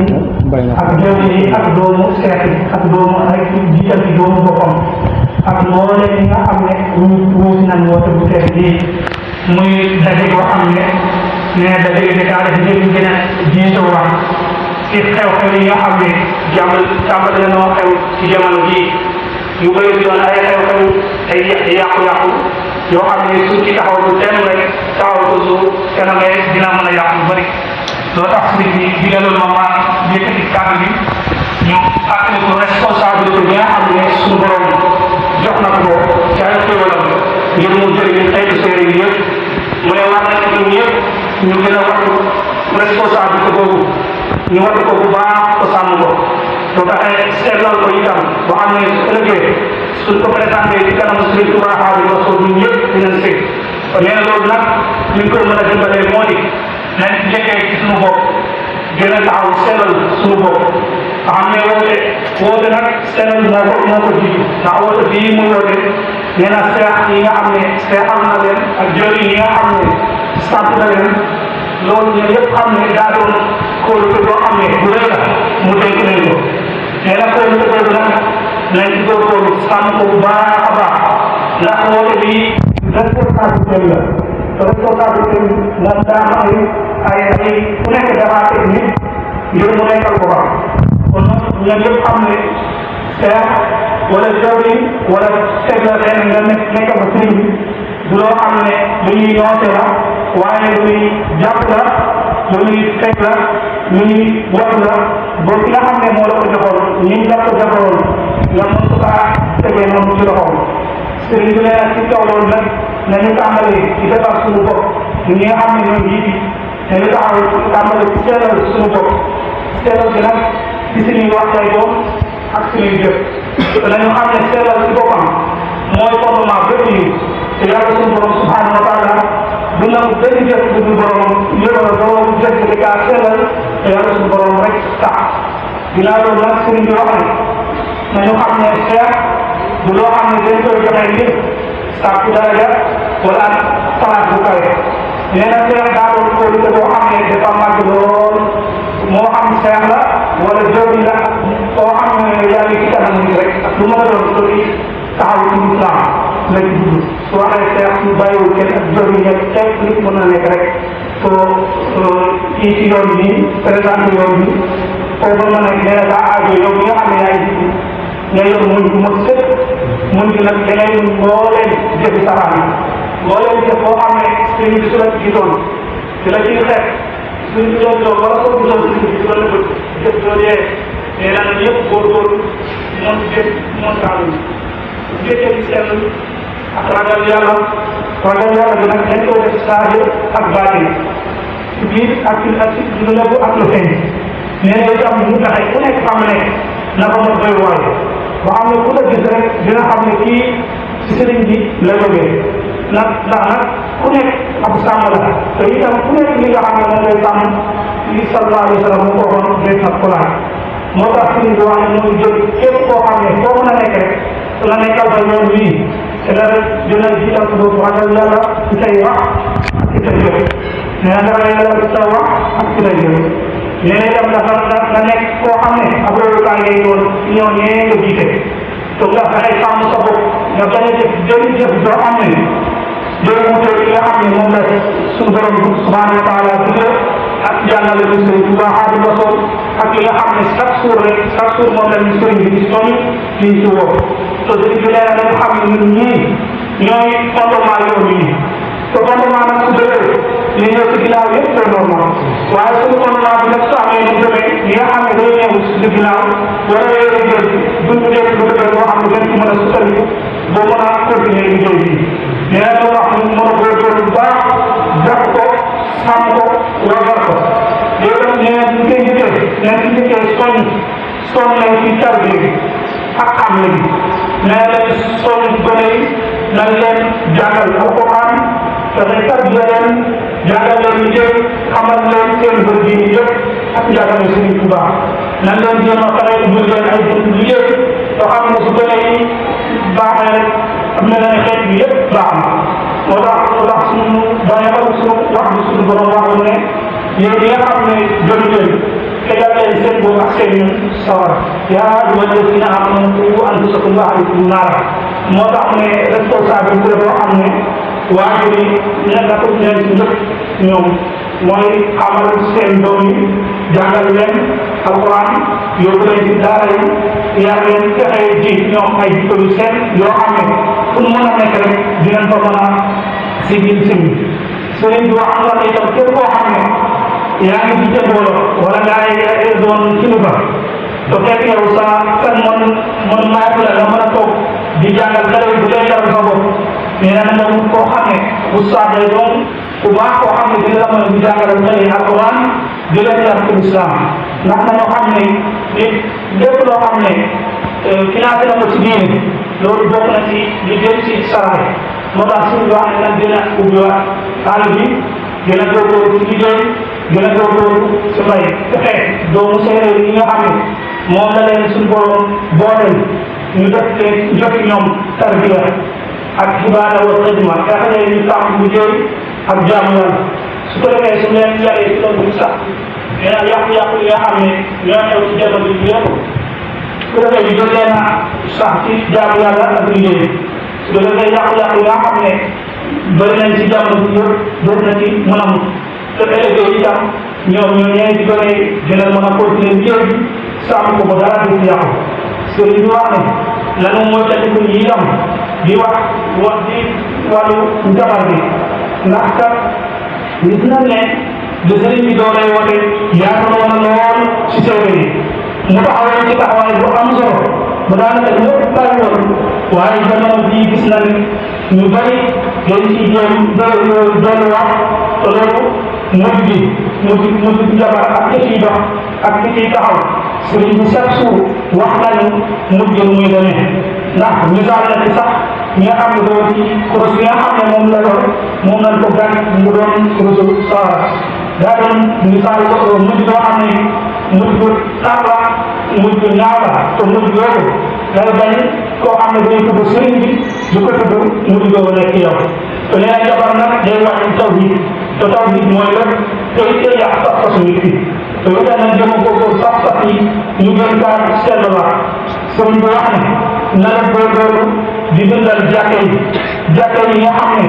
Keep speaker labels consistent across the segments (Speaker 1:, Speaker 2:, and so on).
Speaker 1: yi ak jaww ji ak doomu seet yi ak doomu ay jiital ci doomu boppam ak mbooleem ñi nga xam ne wuusi nañ woote bu teel bii muy daje boo xam ne daje bi daa def ngir gën a jiitoo wax ci xew-xew yi nga xam ne tàmbali nañoo xew ci jamono jii yu bëri doon ay xew-xew ay yàqu-yàqu yoo xam ne suñ ci taxaw bu dem rek taxaw ko su kanamee dina mën a yàqu lu bëri loo tax sëriñ bi digaloon ma ma yëkkati kàddu bi ñu fàttali ko responsabilité bi nga xam ne suñu borom jox na ko ci ay xéwalam ngir mu jëriñ tey séeréer yi yëpp mu ne war nañ ñun ñëpp ñu gën a wattu responsabilité boobu ñu wattu ko bu baax ko sàmm ko soo taxee seetlal ko itam boo xam ne su ëllëgee suñ ko présenté ci kanam Sëriñ Tuubaa Xaadimu Rasuul ñun ñëpp dinañ sëg nee na loolu nag li ñu koy mën a dimbalee moo di nañ njëkkee ci suñu bopp gën a taxaw sellal suñu bopp nga xam ne woote nag sellal moo ko jiitu ndax woote bii muy woote nee na seex yi nga xam ne seexal na leen ak jëriñ yi nga xam ne sant na leen loolu ñun yëpp xam ne daa doon kóolute boo xam ne bu rëy la mu dénk nañ ko nee na kóolute boobu nag nañ ci góorgóorlu sàmm ko bu baax a baax ndax woote bii responsabilité la te responsabilité bi moom daa am ay ku nekk dafa teg nit ngir mu nekkal ko baax kon nag ñun yëpp xam ne seex wala jawriñ wala teg la leen nga nekkal ko sëriñ bi du loo xam ne lu ñuy noose la waaye lu ñuy jàpp la lu ñuy teg la lu ñuy wax la ba ki nga xam ne moo la ko joxoon ñi la ko joxoon nga mën ko kaa tegee noonu ci loxoom sëriñ bi nee ci kaw loolu nag nañu tàmbalee ci defar suñu bopp ñi nga xam ne ñooy njiit yi nañu taxaw tàmbale ci seelal suñu bopp seelal gi nag ci suñuy wax lay doon ak suñuy jëf nañu xam ne seelal ci boppam mooy fondement bépp yi te yàlla suñu borom subhanahu wa taala du nangu benn jëf bu dul borom yëgal borom jëf di kaa seelal te yàlla suñu borom rek tax dinaa loolu nag sëriñ bi wax ne nañu xam ne seex du loo xam ne dañ koy joxe ngir sàkku daraja wala palaas bu kawe nee na seex daa doon kóolute boo xam ne dafa màgg lool moo xam seex la wala jëwriñ la koo xam ne yaa ngi ci kanam ni rek ak lu mën a doon loolu taxaw ci islam la ci dugg su waxee seex ñu bàyyiwul kenn ak jëwriñ yëpp teg nit mën na nekk rek soo kii ci yoon bi présenté yoon bi koo mën na nekk nee na daa aajo yow mi nga xam ne yaa ngi ci nga yor muñ bu ma sëkk muñ gi nag da ngay mbooleem jëfi saraan yi mbooleem jëf boo xam ne sëriñ bi su la ci gisoon di la ciy xeex suñ bi doon doon wala soo gisoon sëriñ bi di la nëbb jëf jooju nee naa ne yëpp góorgóorlu moom jëf moom taalu jëkkee ci sell ak ragal yàlla bi nag dañ koy def saahir ak baatin ci biir ak ci lu nëbb ak lu feeñ nee na itam mu taxe ku nekk xam ne na ko mos doy waaye boo xam ne ku la gis rek dina xam ne kii ci sëriñ bi la jógee ndax nag ku nekk ab sàmm la te itam ku nekk li nga xam ne moom lay sàmm li sallallahu alayhi wa sallam mu ko waxoon des na ko laaj moo tax sëriñ bi wax ne mooy jël képp koo xam ne foo mën a nekk rek la nekkal ba yoon wii te la dina jiital ko boobu ragal yàlla ci say wax ak ci say jëf nee na ragal yàlla ci say wax ak ci say jëf nee na itam dafa nekk koo xam ne ab royukaay ngay doon ñoo ñee nga jiite te nga fexe sàmm sa bopp nga bañ a jëf jëf doo am ne doo wute li nga xam ne moom la suñu borom subhanahu wa taala digal ak jàngale bi Sëriñ Tuubaa Xaadimu Rasuul ak li nga xam ne chaque jour moom la ñu sëriñ bi di soññ liñ ci woo te sëriñ bi nee na dañu xam ne ñun ñii ñooy fondement yoon yi te fondement nag su dëgër li ñëw ci ginnaaw yëpp c'est normal waaye suñu fondement bi nag su amee ñu demee ñi nga xam ne day ñëw ci ginnaaw war a yore jël duñ jël bu dëgër boo xam ne dañ ci mën a sukkandiku boo mën a continuer liggéey bi nee na loo wax ñu mën a góorgóorlu bu baax jàpp ko sàmm ko wagar ko loolu nag nee na ñu koy njëkkee nee na ñu njëkkee soñ leen ci tarbi bi ak xam ne bi nee na soñ gone yi nañ leen jàngal alquran fexe tarbiya leen jàngal leen liggéey xamal leen seen bër diini yëpp ak jàngale Sëriñ Tuubaa nañ leen jéem a fexe ubbil leen ay bunt liggéey yoo xam ne su gone yi baaxee rek am na leen xeet bi yëpp baax na moo tax suñu bàyyi ak suñu wax bi suñu borom wax mu ne yéen ñi nga xam ne jëlu leen tegal leen seen seen sawar yaa ayyuha alladina amanu qu anfusakum wa ahlikum naara moo tax ne responsabilité boo xam ne waajur yi nekkatu leen ci njëkk ñoom mooy xamal seen doom yi jàngal leen alquran yóbbu leen ci daara yi yar leen fexe ji ñoom ay jikko yu seen yoo xam ne fu nu mën a nekk rek dinañ ko mën a sigil simi sëriñ bi wax na itam képp koo xam ne yaa ngi jiite mbooloo wala ngaa doon kilifa te fekk yow sa mën maatu la nga mën a toog di jàngal xale yi bu dee yaram sa bopp nee na moom koo xam ne ustaad lay doon ku baax koo xam ne dina la mën a di jàngal xale yi alquran di leen yar ci islam ndax nañoo xam ne lépp loo xam ne financé na ko ci diine loolu bokk na ci li jëm ci saraxe moo tax suñu wax ne nag dina ubbiwaat àll bi gën a góorgóorlu ci liggéey gën a góorgóorlu ci mbay fexe doomu séeréer yi nga xam ne moom la leen suñu borom booleel ñu def leen jot ñoom tarbiya ak ibaada wa xidma fexe leen ñu tàmm liggéey ak jaamu yàlla su ko defee su leen yaree ci loolu sax nee na yàqu-yàqu yi nga xam ne ñoo xew ci jamono bi yëpp su ko defee ñu jot leen a sax ci jaamu yàlla ak liggéey su ko defee yàqu-yàqu yi nga xam ne bëri nañ ci jamono bi yëpp bëri na ci mën a mut te élégué itam ñoom ñoo ñee di gën a gën a mën a continuer liggéey bi sàmm ko ba dara du yàqu sëriñ bi wax ne lanu mooy tatiku yi am di wax di wàllu njabar bi ndax kat gis nañ ne de sëriñ bi doo lay wote yaatu na woon lool ci séeréer yi mu taxawee ci taxawaay bu am solo ba daanaka ñëpp bàyyi woon waaye jamono bii gis nañ ñu bëri dañ ci jéem delluwaat te loolu mujj bi jabar ak ki ciy dox ak ki ciy taxaw sëriñ bi chaque jour wax nañu mujj nu muy demee ndax misaal na ci sax ñi nga xam ne doon ci kurus bi nga xam ne moom la doon moom lañ ko gàtt mu doon kurusu sawara daa doon misaal mujj boo xam ne mujj bu tar la mujj bu ñaaw la te mujj boobu day bañ koo xam ne day tudd sëriñ bi du ko tudd mujj boobu nekk yow te nee na jabar nag day wàññi tawhid te tawhid mooy lépp te it day yàq pas-pasu nit ki te it danañ jëm a góorgóorlu pas-pas yi ñu gën kaa seetluwaat sëriñ bi wax ne na la góorgóorlu di dundal jàkka yi nga xam ne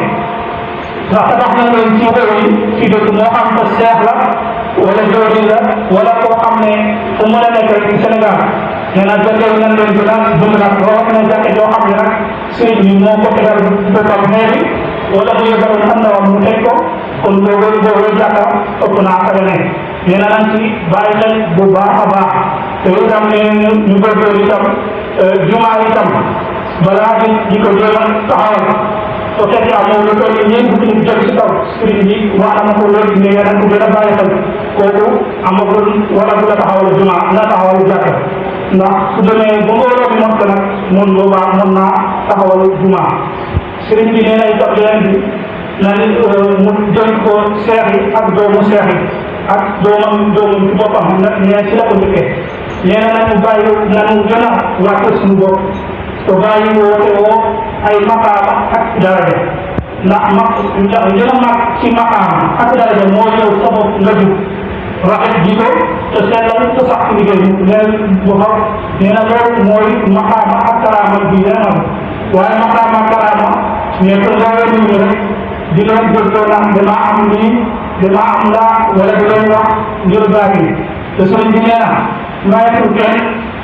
Speaker 1: ndax tabax na leen ci réew yi ci dëkk moo xam te seex la wala jooju la wala koo xam ne fu mën a nekk rek ci Sénégal nee na jàkka yi nañ leen gën a dundalaat rawatina jàkka joo xam ne nag sëriñ bi moo ko tegal boppam mairie wala bu yëgaloon am na wax mu teg ko kon boobu jàkka ëpp naa xale ne nee na nañ ci bàyyi xel bu baax a baax te itam ne ñu góorgóorlu itam jumaa itam balaa di ko jéem a taxawal soo fekkee amoo lu toll ñeent fukki nit jëm si kaw sëriñ bi wax na ko léegi ne nga ko gën a bàyyi xel kooku amagul wala bu la taxawal jumaa na taxawal jàkka ndax su demee ba mbooloo bi mot ko nag mun boobaa mën naa taxawal jumaa sëriñ bi nee na itam leen bi na mu jël ko seex yi ak doomu seex yi ak doomam ci boppam nee ci la ko njëkkee nee na nañu bàyyi nañu gën a wàcce suñu bopp te bàyyi woote woo ay maqaama ak daraja ndax gën a mag ci maqaama ak daraja moo yow sa bopp nga jub rafet jiko te sellal te sax ci liggéey neen bu xam nee na loolu mooy maqaama ak karaama bi leen am waaye maqaama ak karaama mais que loolu ñu rek di leen jëltoo naan damaa am lii damaa am laa wala di leen wax ngir baaxi te sëriñ bi nee na mayetul kenn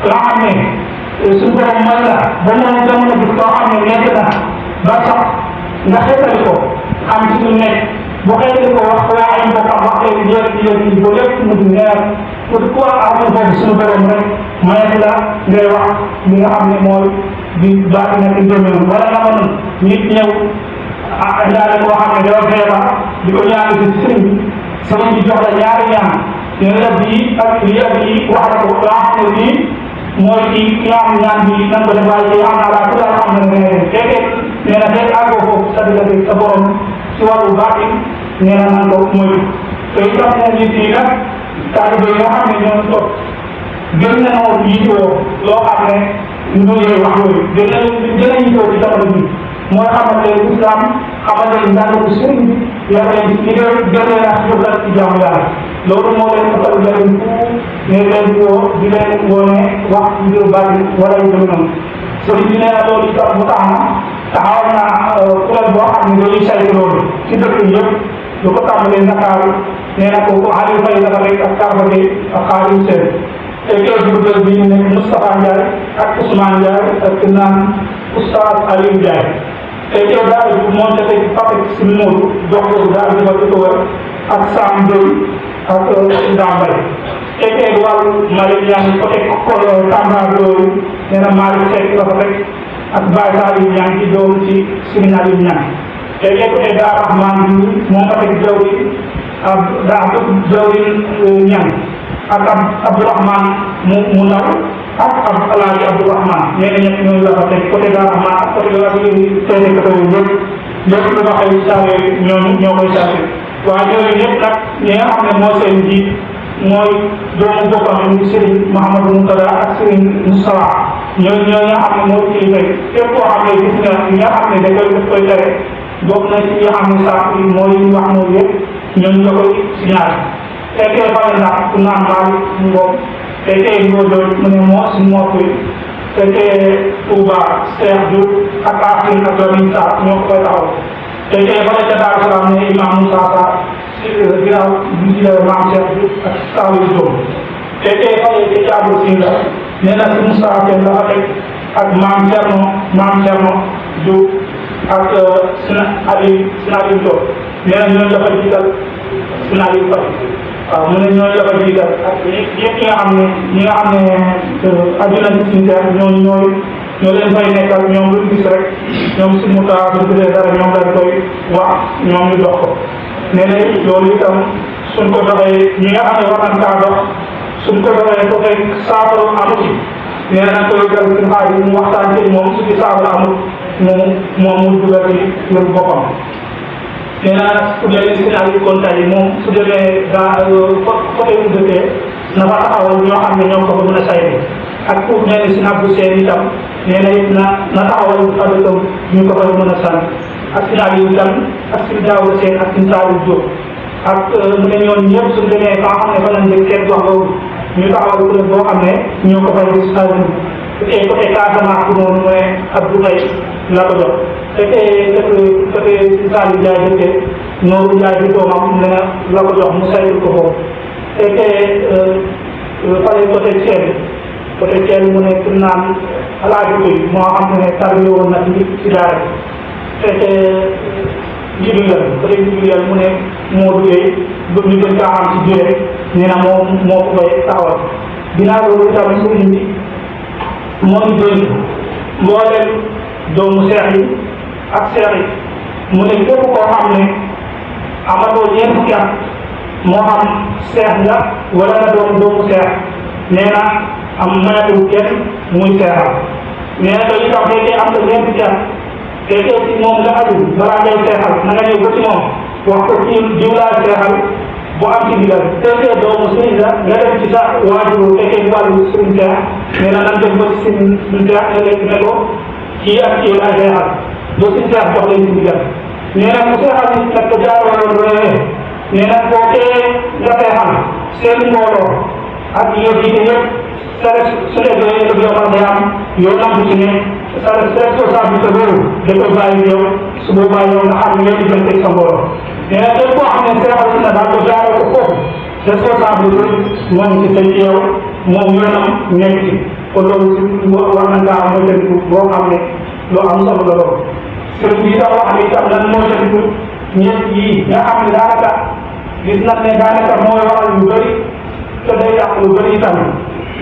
Speaker 1: loo xam ne suñu borom may la ba moom jamono bi koo xam ne nekk na ba sax nga xeetali ko xam ci lu nekk bu xeetali ko wax waa ay mbokkam wax leen yéen ba lépp mu di neer pour ku wax amul foofu suñu borom rek mayet la ngay wax li nga xam ne mooy di baax nekk njëmeen wala nga mën nit ñëw indaale koo xam ne dafa feebar di ko ñaan ci sëriñ bi sëriñ bi jox la ñaari ñaan yéen la bii ak lii ak lii wax la ko loo xam ne lii mooy kii ki nga xam ñaan bi nan ko def waaye am naa laa ku daal xam ne ne fekkee nee na fekk àggoo foofu sa diggante sa borom ci wàllu baatin nee na nan ko moytu te itam ne nit yi nag taalibe yi nga xam ne ñoo toog gën nañoo yittewoo loo xam ne ñu yooyu wax yooyu gën a yittewoo ci jamono bi mooy xamante ne islam xamante ne njàng bu sëriñ bi yor leen ci liggéey gën leen a yóbbu ci jaamu yàlla loolu moo leen ëppal njëriñ ne leen woo di leen wone wax mbiru bari wala yu demee noonu sëriñ bi nee na loolu itam bu tax na taxawal naa kuréel boo xam ne dañuy saytu loolu ci dëkk yi yëpp lu ko tàmbalee Ndakaaru nee na kooku Aliou Faye dafa rek ak Karba Gueye ak Xaadim Seen te keroog bu bi ñu nekk Moustapha Ndiaye ak Ousmane Ndiaye ak naan Oustaz Aliou Ndiaye te keroog daal di monté tey Fatick si Modou jox ko daal di ma ko wër ak Sam Ndoye ak Ndambay te keroog wàllu Malick Niang côté Tamba loolu nee na Malick Seck dafa rek ak Baye Saliou Niang ci doom ci Serigne Aliou Niang te keroog Daa Rahman bi moom Fatick jaww ak daa jawrin Niang ak Abdourahman mu ndaw ak Alaaji Abdourahman nee na ñett ñooñu la fa teg côté Daa Rahman ak côté la teete côté yu yëpp lépp lu ma xëy saa ñooñu ñoo koy saafé waaye ñooñu ñëpp nag ñi nga xam ne moo seen jiit mooy doomu boppam ñu Serigne Mouhamadou Moutada ak Serigne Moustapha ñooñu nga xam ne moo kilifa képp koo xam ne gis nga ñi nga xam ne da koy tere bokk na ci nga xam ne saako yi mooy wax mooy yëpp ñooñu nga koy signalé fekkee fa ne ndax ku naan maal ngoom fekkee ngoo doon mu ne moo si moo koy fekkee Touba Cheikh Diop ak Afrin ak Lamine Sarr ñoo ko koy taxaw fekkee fa ne ca Daaru Salaam ne Imam Moussa Sarr ginnaaw bi Maam Cheikh Diop ak Saliou Diop fekkee fa ne ca Diabou Sinda nee na si Moussa Dieng la fa teg ak Maam Thierno Diop ak Sina Aliou Diop nee na ñooñu dafa jiital Sina Aliou Faye waaw mu ne ñooñu dafa jiital ak ñëpp ñi nga xam ne aju nañ ci suñu ñoo leen fay nekkal ñoom lu gis rek ñoom si mu taa su gisee dara ñoom dañ koy wax ñoom ñu dox ko nee na loolu itam suñ ko doxee ñi nga xam ne war nañ kaa dox suñ ko doxee ko fekk saafara amu ci nee na nag koy dal si xaar mu waxtaan ci moom su ci saafara amul moom mu dugal ci yoru boppam nee na su dee signal yi contact yi moom su demee dans côté yu dëkkee na fa taxawal ñoo xam ne ñoom ko mën a saytu ak pour nee na signal bu seen itam nee na it na taxawal adëkkam ñu ko fay mën a sant ak signal yu itam ak si daaw seen ak si Saliou Diop ak mu ne ñoon ñëpp su demee fa xam ne fa lañ dëkk kenn wax loolu ñu taxawal kuréel boo xam ne ñoo ko fay gis te côté Casamance bi noonu mooy Abdou Faye la ko jox fekkee côté Saliou Ndiaye dëkkee Nourou Ndiaye bi doomam ne la ko jox mu saytul ko foofu fekkee fale côté Thiel mu ne pour naan alaaji koy moo xam ne tarbi woon na ci daara fekkee Jibril mu ne moo duggee ñu gën kaa xam ci biir nee na moo ko koy taxawal ginnaaw loolu itam sëriñ bi moo ngi dénk mbooleem doomu seex yi ak seex yi mu ne képp koo xam ne amatoo ñeent fukki at moo xam seex nga wala nga doomu seex nee na am mayatul kenn muy seexal nee na dañuy tax fekkee am na ñeent fukki at fekkee ci moom nga aju balaa ngay seexal na nga ñëw ba ci moom wax ko ci jiw laa seexal bu am ci ndigal fekkee doomu sëriñ la nga dem ci sa waajur fekkee wàllu sëriñ seex nee na nan dem ba ci sëriñ seex nga lekk ne ko kii ak kii laa seexal ba si seex jox leen ci ndigal nee na bu seexal nit nag ko jaaroo royee nee na bookee nga seexal seen mbooloo ak yow yi yëpp sa su nekkee yow yow day am yow nangu ci ne sa responsabilité boobu da koy bàyyi yow su boobaa yow nga xam ne yow di jël sa mbooloo nee na képp koo xam ne seexal si na daal ko jaaroo ko foofu responsabilité moom ci sa yow moom yoonam nekk ci kon loolu war na ngaa am mooy boo xam ne loo am solo la loolu sëriñ bi dafa wax ne itam lan moo jënd ñett yii nga xam ne daanaka gis nañ ne daanaka mooy waral yu bëri te day yàq lu bëri itam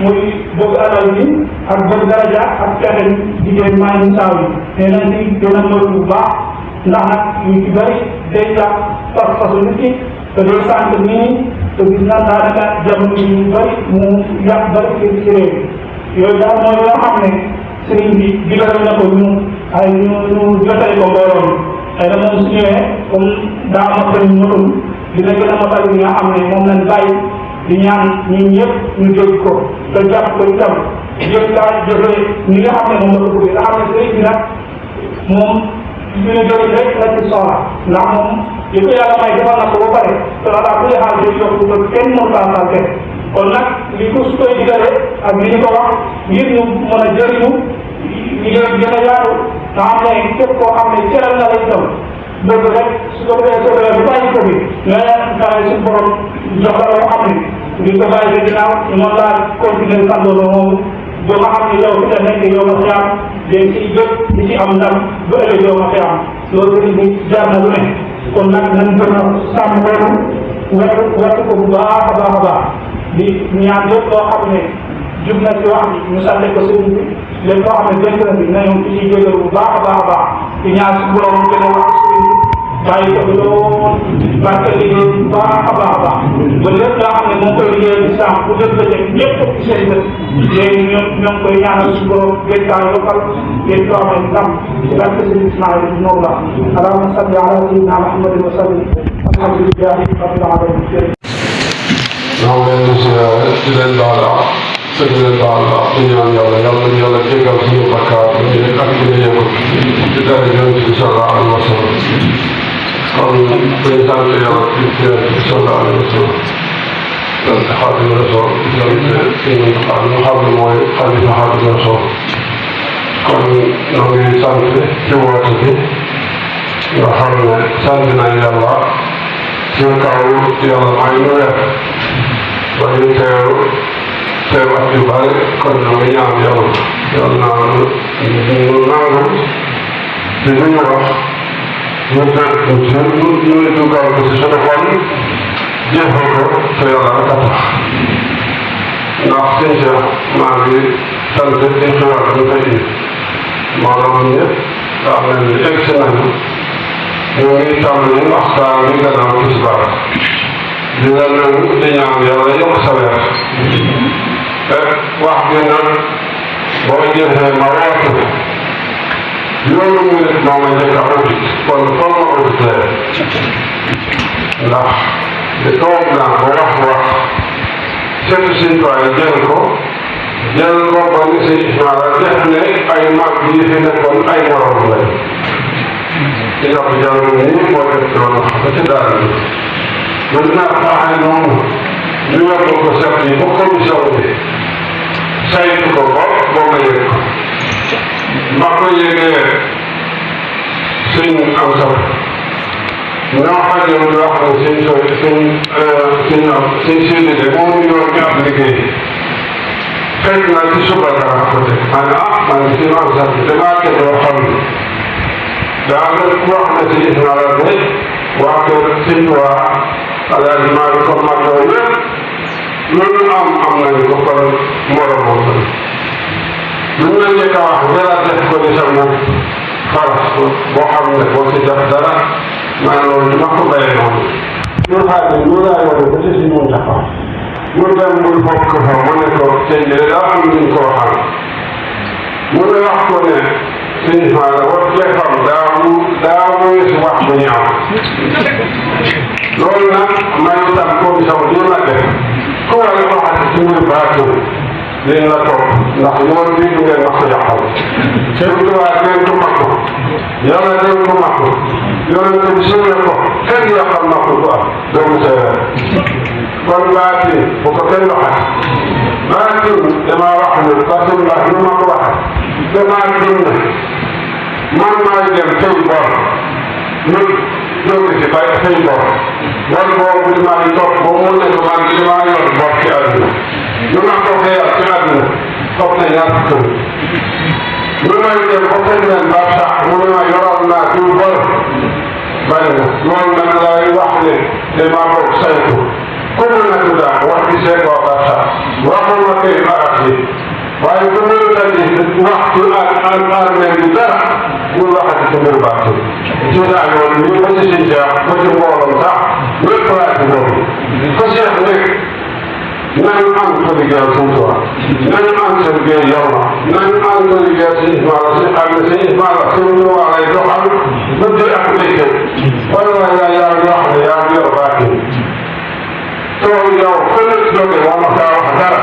Speaker 1: muy bëgg alal bi ak bëgg daraja ak pexe jigéen maa ngi saaw yi nee nañ ci gën a moytu bu baax ndax nag yu ci bëri day yàq pas-pasu nit ki te day sant nit ñi te gis nañ daanaka jamono yu bëri mu yàq bëri ci réew yooyu daal mooy yoo xam ne sëriñ bi digal na ko ñu jotale ko mbooloo mi xëy na moom su ñëwee comme daa motal motul dina gën a motal li nga xam ne moom lañ bàyyi di ñaan ñun ñëpp ñu dégg ko te jàpp ko itam jëf kaa jëfee ñi nga xam ne moom la ko bëggee nga xam ne sëriñ bi nag moom ñu ne jëriñ rek la ci soxla ndax moom li ko yàlla may defal na ko ba pare te ala kulli xaal day yokk te kenn mënu kaa sàlte kon nag li ko su koy digale ak li ñu ko wax ngir ñu mën a jëriñu liggéey gën a yaatu nga xam ne képp koo xam ne cëral na la itam bëgg rek su ko defee soo demee bu bàyyi ko fi nga fexe suñu borom jox la loo xam ne ngir ko bàyyi ba ginnaaw ñu mën laa continuer sàndoo moomu ba nga xam ne yow fi nga nekk yow nga xiyaam dañ ciy jëpp di ci am ndam ba ëllëg yow nga xiyaam loolu sëriñ bi jaar na lu ne kon nag nañ gën a sàmm loolu wetu ko bu baax a baax di ñaan lépp loo xam ne jub na ci wax bi ñu sàlle ko sëriñ bi lépp loo xam ne dënk na bi nañu ci ciy jégal bu baax a baax di ñaan si borom gën a wax sëriñ bi bàyyi ko bi lool barke liggéey bu baax a baax ba lépp loo xam ne moo koy liggéey bi sàmm bu dëgg la ñëpp ci seen bët léegi ñoo koy ñaanal si borom gën kaa yokkal gën koo xam ne ndam ci barke sëriñ Ismaïl noonu la allahumma salli ala sayyidina Muhammadin wa sallim alhamdulillahi rabbil alamin
Speaker 2: ñoo ngi leen di siyaare di leen baal àq te di leen baal àq di ñaan yàlla yàlla jégal suñu bakkaar ñu ak ñu yëngu di dara yonent bi sallallahu alayhi wa sallam kon dañu sant yàlla ci yonent bi sallallahu alayhi wa sallam sant Xaadimu Rasuul sant suñu xam ne mooy xalifa Xaadimu Rasuul kon ñoo ngi sant ci woote bi nga xam ne sant nañ yàlla ci kaw yàlla may nu weer ba ñu teew ak yu bari kon ñoo ngi ñaan yàlla nangu ci li ñu wax ñu dugal ko ci suñu xol jëfal ko te yàlla rek a tax ndax sëñ Cheikh maa ngi sant di xibaar ñu koy indi maanaam ñëpp daa mel ni egg si nañu ñu ngi tàmbali waxtaan bi gannaaw tisbaar di la nangu di ñaan yàlla yokk sa weer wax bi nag boo jëfee ma woote loolu mu nit moo ma njëkk a audit kon foog ma auditee ndax di toog naa ko wax seetu Sëñ Tuubaa jël ko ba ni si Ismaila def ne ay mag yi fi nekkoon ay morom lañ ci ndox jàll nii moo def doon wax ba ci daal bi mën naa baaxee noonu ñu yóbbu ko set yi ba commission bi saytu ko ba nga yëg ko ma ko yëgee sëñ am sax ñoo xajoon di wax ne sëñ Sidi de moom ñu yor ñu ab liggéey fekk na ci suba dara ko teg ma ne man si am sax damaa teg loo xam ne daa nga wax na ci Ismaila de waa kër sëñ Tuubaa Alaaji Maalik ko mag yooyu yëpp loolu am nañu ko kon moromam la lu ñu la njëkk a wax dara def ko ni sa moom faras boo xam ne boo ci def dara maanaam loolu dina ko bayee noonu ñu xaar ne ñu laa yore ba ci si mun taxaw mu dem muy bokk fa mu ne ko sëñ bi daa am luñ koo xam mu ne wax ko ne sëñ Ismaila wax jeffam daa weesu wax bu ñaaw loolu nag man itam commission bi ma def ku war a waxati ci mbir baatul liñ la topp ndax yoon bi du ngeen wax ko yàqal surtout waa ngeen ko mag ko yàlla ngeen ko mag ko yonente bi suñu ko kenn yàqal mag ko am doomu séeréer kon baati bu ko kenn waxat baati damaa wax ne parce que ndax ñu ma ko waxat damaa gëm ne man maay dem tey bor nit jóge si bay tey bor war boobu maa ngi topp ba mu ne man damaa yor bor ci àdduna ñu ma ko xëyal ci àdduna topp na ñaar kër ñu may dem ba fekk leen ba sax mu ne ma yoral naa diw bor bari na loolu nag laay wax ne damaa ko saytu ku mu nekk daal wax ci seen waa ba sax waxul ma kay arab yi waaye bu ñu daje wax ci armée bi dara ñu waxati ci mbir baax ci daal yoon ñu ba ci seen jeex ba ci mbooloom sax lépp laa ci boobu ko Cheikh nekk nañu am ko liggéeyal Sëñ Tuubaa nañu am sa liggéey yow la nañu am ko liggéeyal Sëñ Ismaila si ak Sëñ Ismaila Sëñ Tuubaa lay doxal ba di ak liggéey wala yaa ngi wax ne yaa ngi yor baatin tool yow fële jóge war na kaa wax dara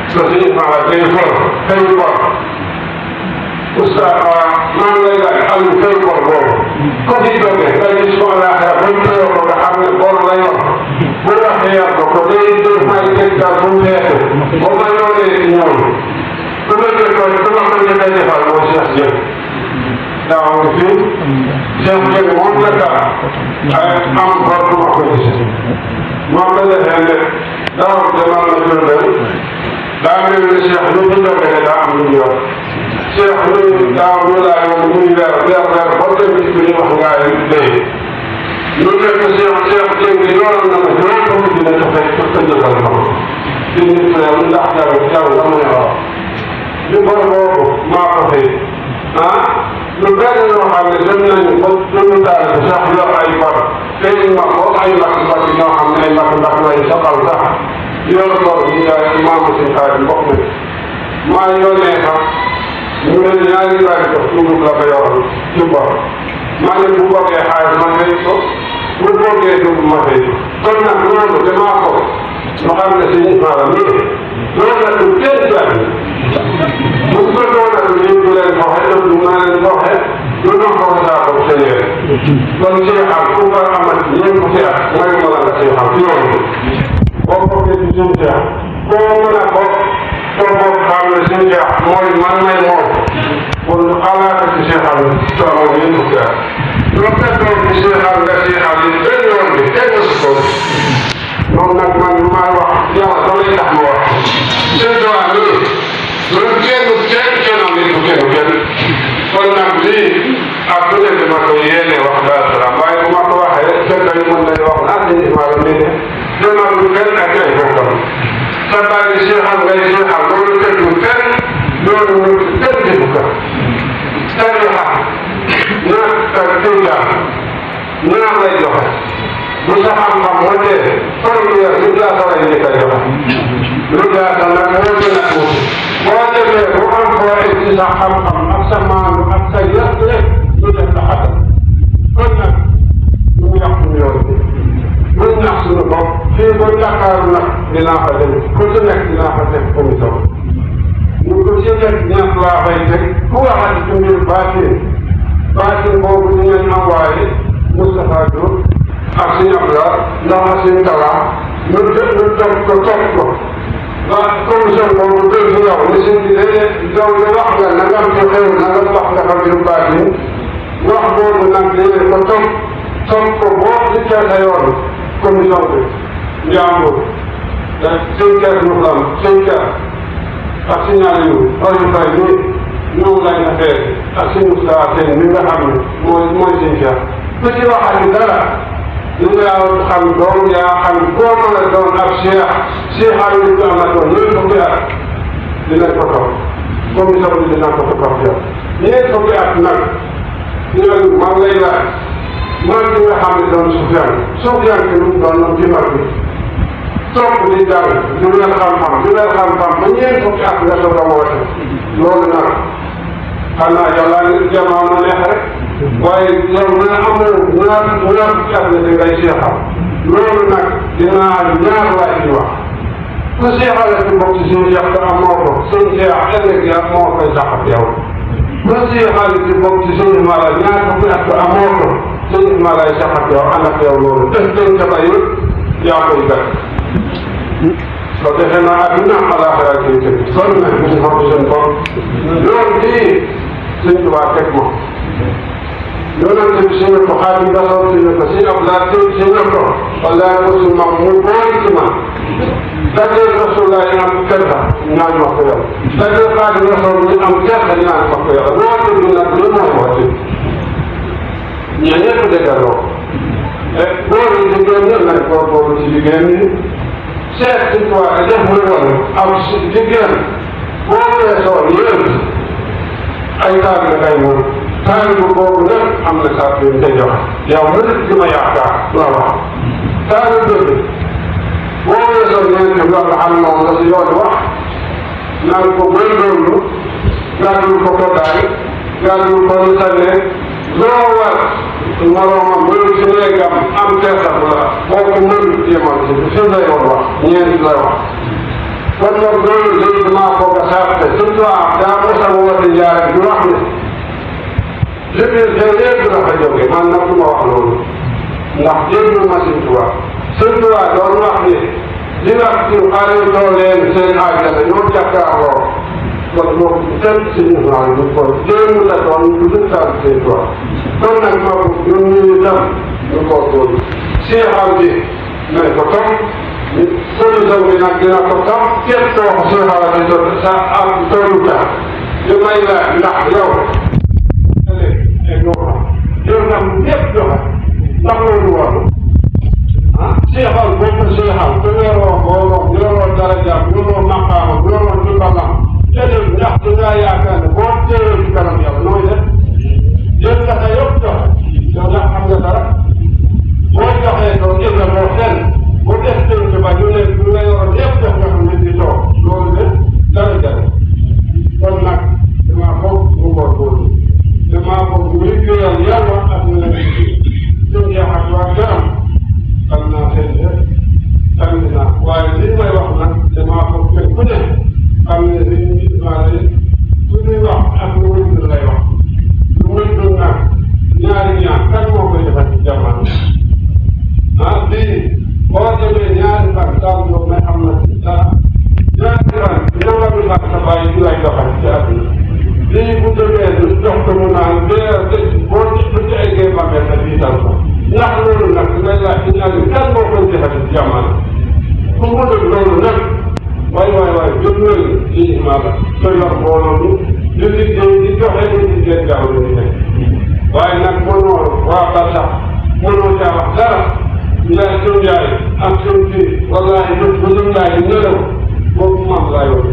Speaker 2: te Sëñ Ismaila day for tey bor oustaz maa ngi lay laaj Aliou tey bor boobu ko fi jóge nga gis ko àllaaxira ba ñu teyoo ko nga xam ne bor la yor bu waxee yar ko day may teg daal bu mu xeetu ba ma yónnee ci ñoom su ma jëkkoon su ma ko njëkkee defal mooy Cheikh Dieng daaw fii Cheikh Dieng moom la daa ay am bor bu ma ko gisee moom la defee ne daaw demal na Diourbel daa mel ni Cheikh lu ñu joxe daa am lu ñu yor Cheikh lu daaw ñu laa yoon muy weer ba dem ci bi ñu wax ngaa yi dee ñu nekk Cheikh Dieng yoroon na ma juróom fukki dina joxe pour tëjëfal ma ko di nit ñi ndax jaw la mu ne waaw li bor boobu maa ko fay lu bëri yoo xam ne dem nañu ba suñu taal bi sax yor ay bor tey ma ko ay mbàkk ñoo xam ne ay mbàkk lay soxal sax yor bor ñu jaay maamu si xaar mbokk mi maa yónnee sax ñu ne ñaari laaj jox dugub la ko yoroon ci bor maa ne bu bokkee xaalis ma fay ko bu bokkee dugub ma fay ko kon nag loolu damaa ko ma xam ne si maanaam nii loolu nag du kenn jaay bu ko doon nag ñu du leen joxe du ma leen joxe du doon ko saa ko seen kon seexal ku ko amat ñeent fukki at mooy ma la nga seexal ci yoon boo bokkee ci suñu seex koo mën a bokk koo bokk xam ne suñu seex mooy man may moom kon xalaat ci seexal coono ñeent fukki at loo fekkoon ci seexal nga seexal yi benn yoon bi kenn su ko moom nag man maa wax yàlla da lay tax ma wax seen doa nii loolu kenn am nit ku kenn kon nag lii ak bu nekk ma ko yéene wax daal salaam waaye bu ma ko waxee fekk yi mën nañu wax naa si maa mi ne demal lu kenn ak ay bokkam sa bàyyi seexal ngay seexal loolu teggul kenn loolu mu kenn defu ko tarixa ñaar lay joxe bu sa xam-xam motee première lu jaata lay njëkk a joxe lu jaata nag moo gën a tuuti boo demee bu am foo egg ci sa xam-xam ak sa maandu ak sa yëpp lu def la xatal kon nag ñu yàq yoon bi buñ nax suñu bopp fii ba Dakar nag dinaa fa dem ku ci nekk dinaa fa teg commission ñu ko ci nekk ñett laa fay teg ku waxati ci mbir baatin boobu dinañ envoyé Moustapha Diop ak suñu Abdoulaye ndax ak suñu Talla ñu topp ko waaw commission boobu dégg nga yow li si yow li wax nga na nga am ci xew na nga wax nga xam mbirum baatin wax boobu nag dinañ ko topp ko boo ci sa yoon commission bi njàmbur seen kër ñu xam seen kër ak signal yu oyu fay nii ñoom lañ affaire ak suñu saa seen mi nga xam ne mooy seen kër ku ci waxati dara li nga xam doom yaa xam koo mën a doon ab cheikh yi ñu am na doon ñeent fukki at dinañ ko topp commission bi dinañ ko topp yow ñeent fukki at nag ñooñu maa ngi lay laaj man ki nga xam ne doon Sufyaan ki lu mu doon noonu ci mag bi topp di jàng du leen xam-xam ba ñeent fukki at nga soog a woote loolu nag xanaa yàlla jamono neex rek waaye yow na amoo ñaar fukki at nga di ngay seexal loolu nag dinaa ñaar laaj di wax ku seexale ci bopp ci suñu seex te amoo ko suñu seex ëllëg ya moo koy saxat yow ku seexale ci bopp ci suñu mala ñaar fukki at te amoo ko suñu mala yi saxat yow ànd ak yow loolu def doon ca bay yaa koy gat soo defee naa adduna alaxira koy tëdd kon nag ñu xam seen bopp loolu bii Sëñ Tuubaa teg ma yonent bi si ne ko Xaadim Rasul si ne ko si Abdoulaye si ne ko wallaahi mosul ma mu boole ci man dajeel Rasulullah yi am kersa ñaan wax ko yow dajeel Xaadim Rasul ñu am kersa ñaan wax ko yow loolu bi nag lu mooy woote ña ñëpp déggaloo góor yi jigéen ñi nañ góorgóorlu ci jigéen ñi seet Sëñ Tuubaa def muy wane am jigéen boo weesoo yéen ay taal la kay moom taalibu boobu nag am na saa yu ñu koy joxe yow nit ki ma yaakaar la wax taalibu bi boo weesoo ñeenti loolu xam moom la si yoon wax naan ko góorgóorlu gàddul ko kotaay gàddul ko lu sànne loo war moroomam mënul si néegam am kersa bu la kooku mënul jéemal si fi lay woon wax ñeenti lay wax kon nag loolu léegi damaa ko nga saarte surtout daa mos a woote njaare du wax ne liggéey tey léegi la fa jóge man nag du ma wax loolu ndax déglu ma Sëñ Tuubaa doon wax ne li nga ci xaaree leen seen àjjana ñoo jàkkaarloo kon moom kenn si ñu naan ñu ko jéem la doon du ñu taal seen tool kon nag ma ñun ñu itam ñu góorgóorlu seexal bi nañ ko topp solution bi nag dina ko topp képp koo ko seexal di jot sa am tolluta li may la ndax yow yow nag ñëpp joxe ndax loolu war seexal boo ko seexal te yoroo booloo yoroo daraja yoroo maqaama yoroo jubalam keneen ndax dingaa yaakaar ne boo teewee ci kanam yàlla nooy def jël nga sa yëpp joxe yow ndax xam nga dara boo joxee doo jël moo xel bu def tënk ba ñu ne ñu la yoroon yëpp jox nga xam ne di toog loolu de dara jare kon nag damaa foog mu góorgóorlu damaa foog mu liggéeyal yàlla ak ñu leen suñ yaxat waa garam xam naa seen def tamit naa waaye li may wax nag damaa foog kenn ku ne xam ne li ñu maale su ñuy wax ak lu muy dund lay wax lu muy dund nag ñaari ñaar kan moo koy defar ci jamono bii boo demee ñaari fan daal yow may xam na ci dara ñaari fan ñaari fan sa bàyyi ci lay doxal ci àdduna lii bu demee du jox ko mu naan boo ci eggee bàmmeel na bii dal ko ndax loolu nag ngay laaj ci ñaari kan moo koy defar ci jamono ku mu def loolu nag waay jot nañu ci maanaam te yor mbooloo mi di liggéey di joxe di liggéey gaaw di nekk waaye nag mënoo waa Barsax mënoo caa wax dara Ndiaye suñu Ndiaye ak suñu kii wallaahi bés bu ñu laaj nelaw boobu maam laa yor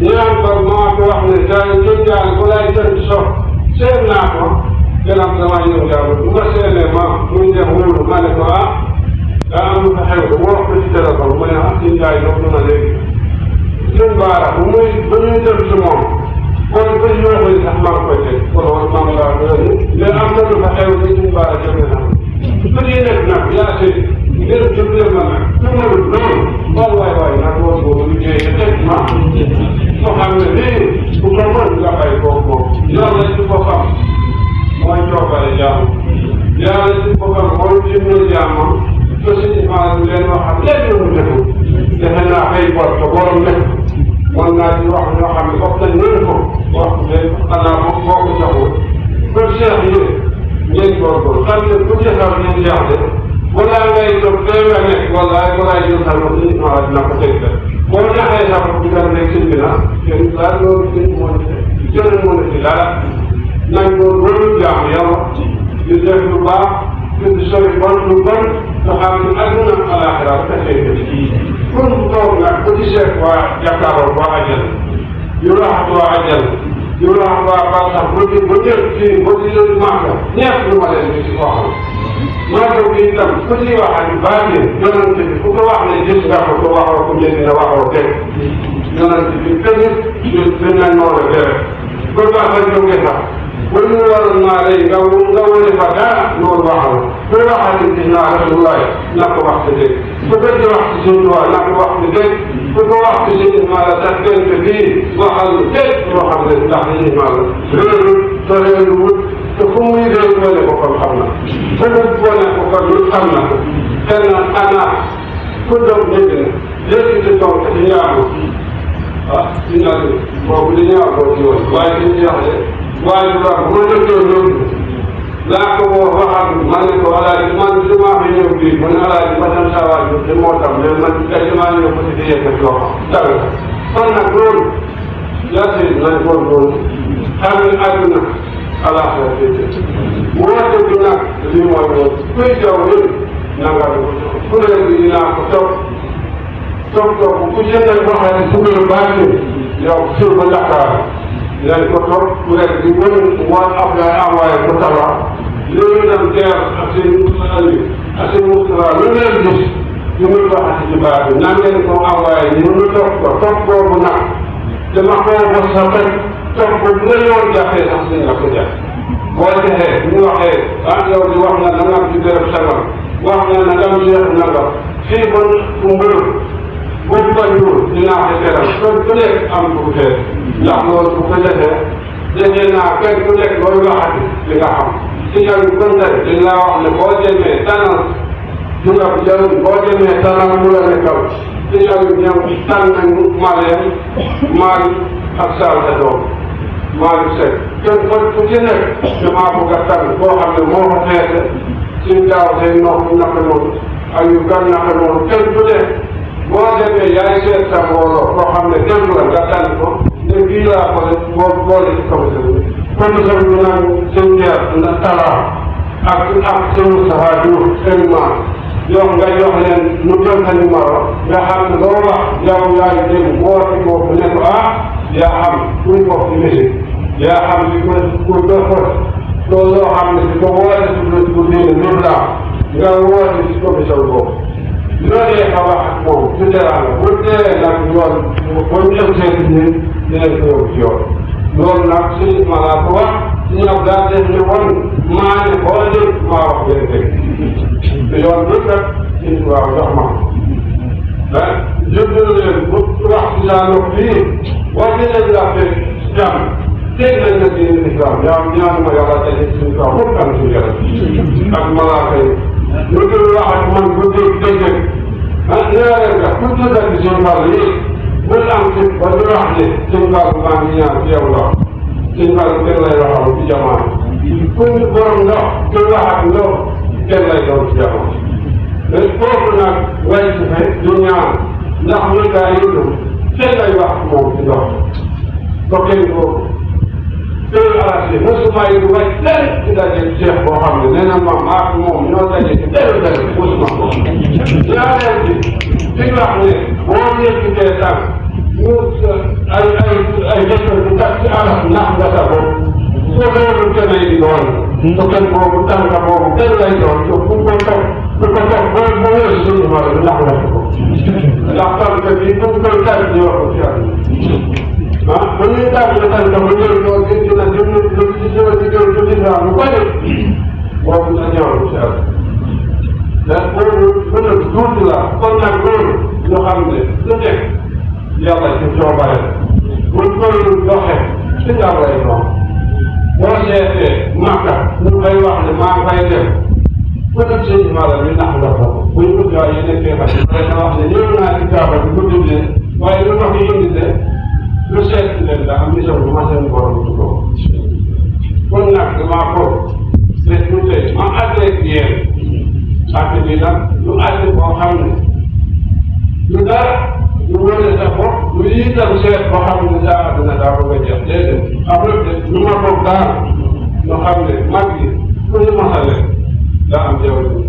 Speaker 2: ñaan ko maa ko wax ne saa yu suñu Ndiaye bu laay jënd sox seen naa ko gannaaw damaa ñëw jaamu bu nga seenee ma muy dem wóolu ma ne ko daa am lu fa xew mu wax ko ci téléphone mu ne suñu Ndiaye yóbbu na léegi suñu baara bu muy ba ñuy dem ci moom kon ba ñu waxee sax maa ngi koy teg kon wala maa ngi laa doon mais am na lu fa xew ba suñu baara jëmee na su ñuy nekk nag yaa seet ngir jëndee ma nag su ma dul loolu waay nag loolu boobu liggéey effectivement soo xam ne lii ku ko mën nga fay kooku moom yàlla ci boppam mooy coobare jaam yàlla ci boppam mooy dimbali jaamam te suñu maanaam leen waxam lépp lu mu deful defe naa fay bor te borom nekk mën naa ci wax ñoo xam ne foog nañ leen ko wax leen xanaa moom boo ko joxul kon Cheikh yi ngeen góorgóorlu xam ne bu jeexal ngeen jeex de balaa ngay jóg tey nga nekk walaay balaa jël sa bopp nit ñi dina ko teg boo ñaxee sa bopp di nga nekk sëñ bi nag kenn daal loolu sëñ moo ci jëlee moo ci dara nañ góorgóorlu jaamu yàlla di def lu baax di sori bon lu bon nga xam ne àdduna alaaxira ba tey kon toog nag ba ci seet waa jàkkaarloo waa ajal yu raxat waa ajal yu raxat waa Barsax ba ci ba ñëpp fii ba ci leen màgg ñepp lu ma leen di ci koo xam màgg bi itam ku ci wax ak baatin yonent bi ku ko wax ne gis nga ko waxoo ko njëkk na waxoo teg yonent bi tamit dañ nañ noonu tere ba baax ba jóge sax ba ñu waroon naa lay nga wane fa dara loolu waxal ku waxati gis naa Rasulullah na ko wax ci dégg ku ko ci wax ci suñu waa na ko wax ci dégg ku ko wax ci suñu maala sax dénk bii waxal dégg loo xam ne ndax suñu maala réeru te réeru wut te fu muy réew boole ko kon xam na fu mu boole ko kon lu xam na kenn ana ku doon dégg na léegi ci toog ci ñaamu ci ñaamu boobu di ñaamu ci woon waaye ci ñaamu waaye bu baax bu ma dëggee loolu laa ko woo waxaat ma ne ko alaaji man damaa fi ñëw bii mu ne alaaji ma dem saa waay te moo tax mais man kay damaa ñëw ko ci di yëkkati loxo dara kon nag loolu yaa si nañ góorgóorlu xam ne àdduna alaaxira déedéet woote bi nag lii mooy loolu kuy jaw lépp nanga ku ne bi dinaa ko topp ku jëndal waxee ne su ngeen bàyyi yow sur ba Dakar leen ko topp bu nekk di wër waa Abdoulaye envoyé ko Talla léegi dem teer ak seen Ali ak seen Moustapha lu leen gis ñu ngi waxati ci baax bi nan ngeen ko envoyé ñu ngi topp boobu nag dama ko mos a teg topp bu nga yoon jàppee sax suñ la ko jàpp boo defee bu ñu waxee yow di wax na nangam ci béréb sangam wax na nangam Cheikh nangam fii ba fu mbër boobu bañul dinaa ko teral kon ku nekk am bu fee ndax loolu bu ko defee defee naa kenn ku nekk looy waxati li nga xam si ñoom kon tey dañ laa wax ne boo demee tànnal di nga jël boo demee tànnal mu la nekkal suñu Aliou ñoom tànn nañu Marème Malick ak Sall sa doom Malick Seck kenn ku ci nekk damaa bëgg a tànn boo xam ne moo ko feete suñu daaw seen nox naka noonu Aliou kan naka noonu kenn ku nekk boo demee yaay seet sa mbooloo boo xam ne kenn la nga tànn ko ne kii laa ko boo boole ci commission bi naan seen jeex na talaa ak seen Moustapha Diouf seen maam nga jox leen nu jël sa numéro nga xam ne loo wax yow yaay dégg woote boobu ne ko yaa xam kuy bokk ci musique yaa xam li ko defar loolu loo xam ne si ko woote si ko diine l'islam nga woote si commission boobu loolee nga wax ak moom su teraanga bu teree nag yoon ba ñu dem seen nit dinañ ko yóbbu ci yoon loolu nag suñu ma laa ko wax suñu ab daa def ne woon maa ne boo dégg maa wax leen dégg te yoon bi kat suñu waaw jox ma jëndal leen bu wax si saa ndox bii wax dinañ la fekk jàmm dégg nañ la diine l'islam ñaanuma yàlla daje suñu kaw mukk am suñu yaram ak malaaka yi lu dul wax ak man bu dégg dégg ñaareel nga ku tuddal ci suñu wàll yi bul am ci ba du wax ne suñu wàll maa ngi ñaan ci yow ndox suñu wàll kenn lay waxal ci jamono ku borom ndox ku wax ak ndox kenn lay doon ci jamono mais foofu nag way si fe du ñaan ndax ñu gaa yëndu kenn lay wax moom ci ndox ko kenn boobu tey arrêté mosuma yi way lenn ci daje Cheikh boo xam ne nee na ma maa moom ñoo daje ci benn mosuma ko ñaareel bi fi wax ne boo yëkkatee tànk ñu ay jëkkër bu tax ci alam nax nga sa bopp soo loolu kenn di doon so kenn boobu tànk boobu kenn lay doon so ku ko toog boo weesu suñu ma la nax nga sa bopp ndax tànk bi ku koy tànk ñu wax ko ci ba ñuy tàgg sa tànk ba ñëw ñoo gis dina jëm ci ñëw ci gën ci islam lu ko def boobu na ñëw ci ak mais boobu mën a tuuti la kon nag loolu ñu xam ne lu nekk yàlla ci coobare buñ koy doxe ci yàlla lay doon boo seetee Makka ñu koy wax ne maa ngi fay dem ku def seen mala ñu nax la ko buñ ko jox yi nekkee xam ne dana wax ne ñëw naa ci kaaba bi ko dundee waaye lu tax ñu indi lu seet leen da am mission bu ma seen borom du ko kon nag damaa ko bés bu tey ma àggee ak yéen àgg bi nag lu àgg boo xam ne lu dara lu wane sa bopp lu yitam seet boo xam ne saa àdduna daa bëgg a jeex déedéet après lu ma boog daal ñu xam ne mag yi fu ñu masale daa am jaww ji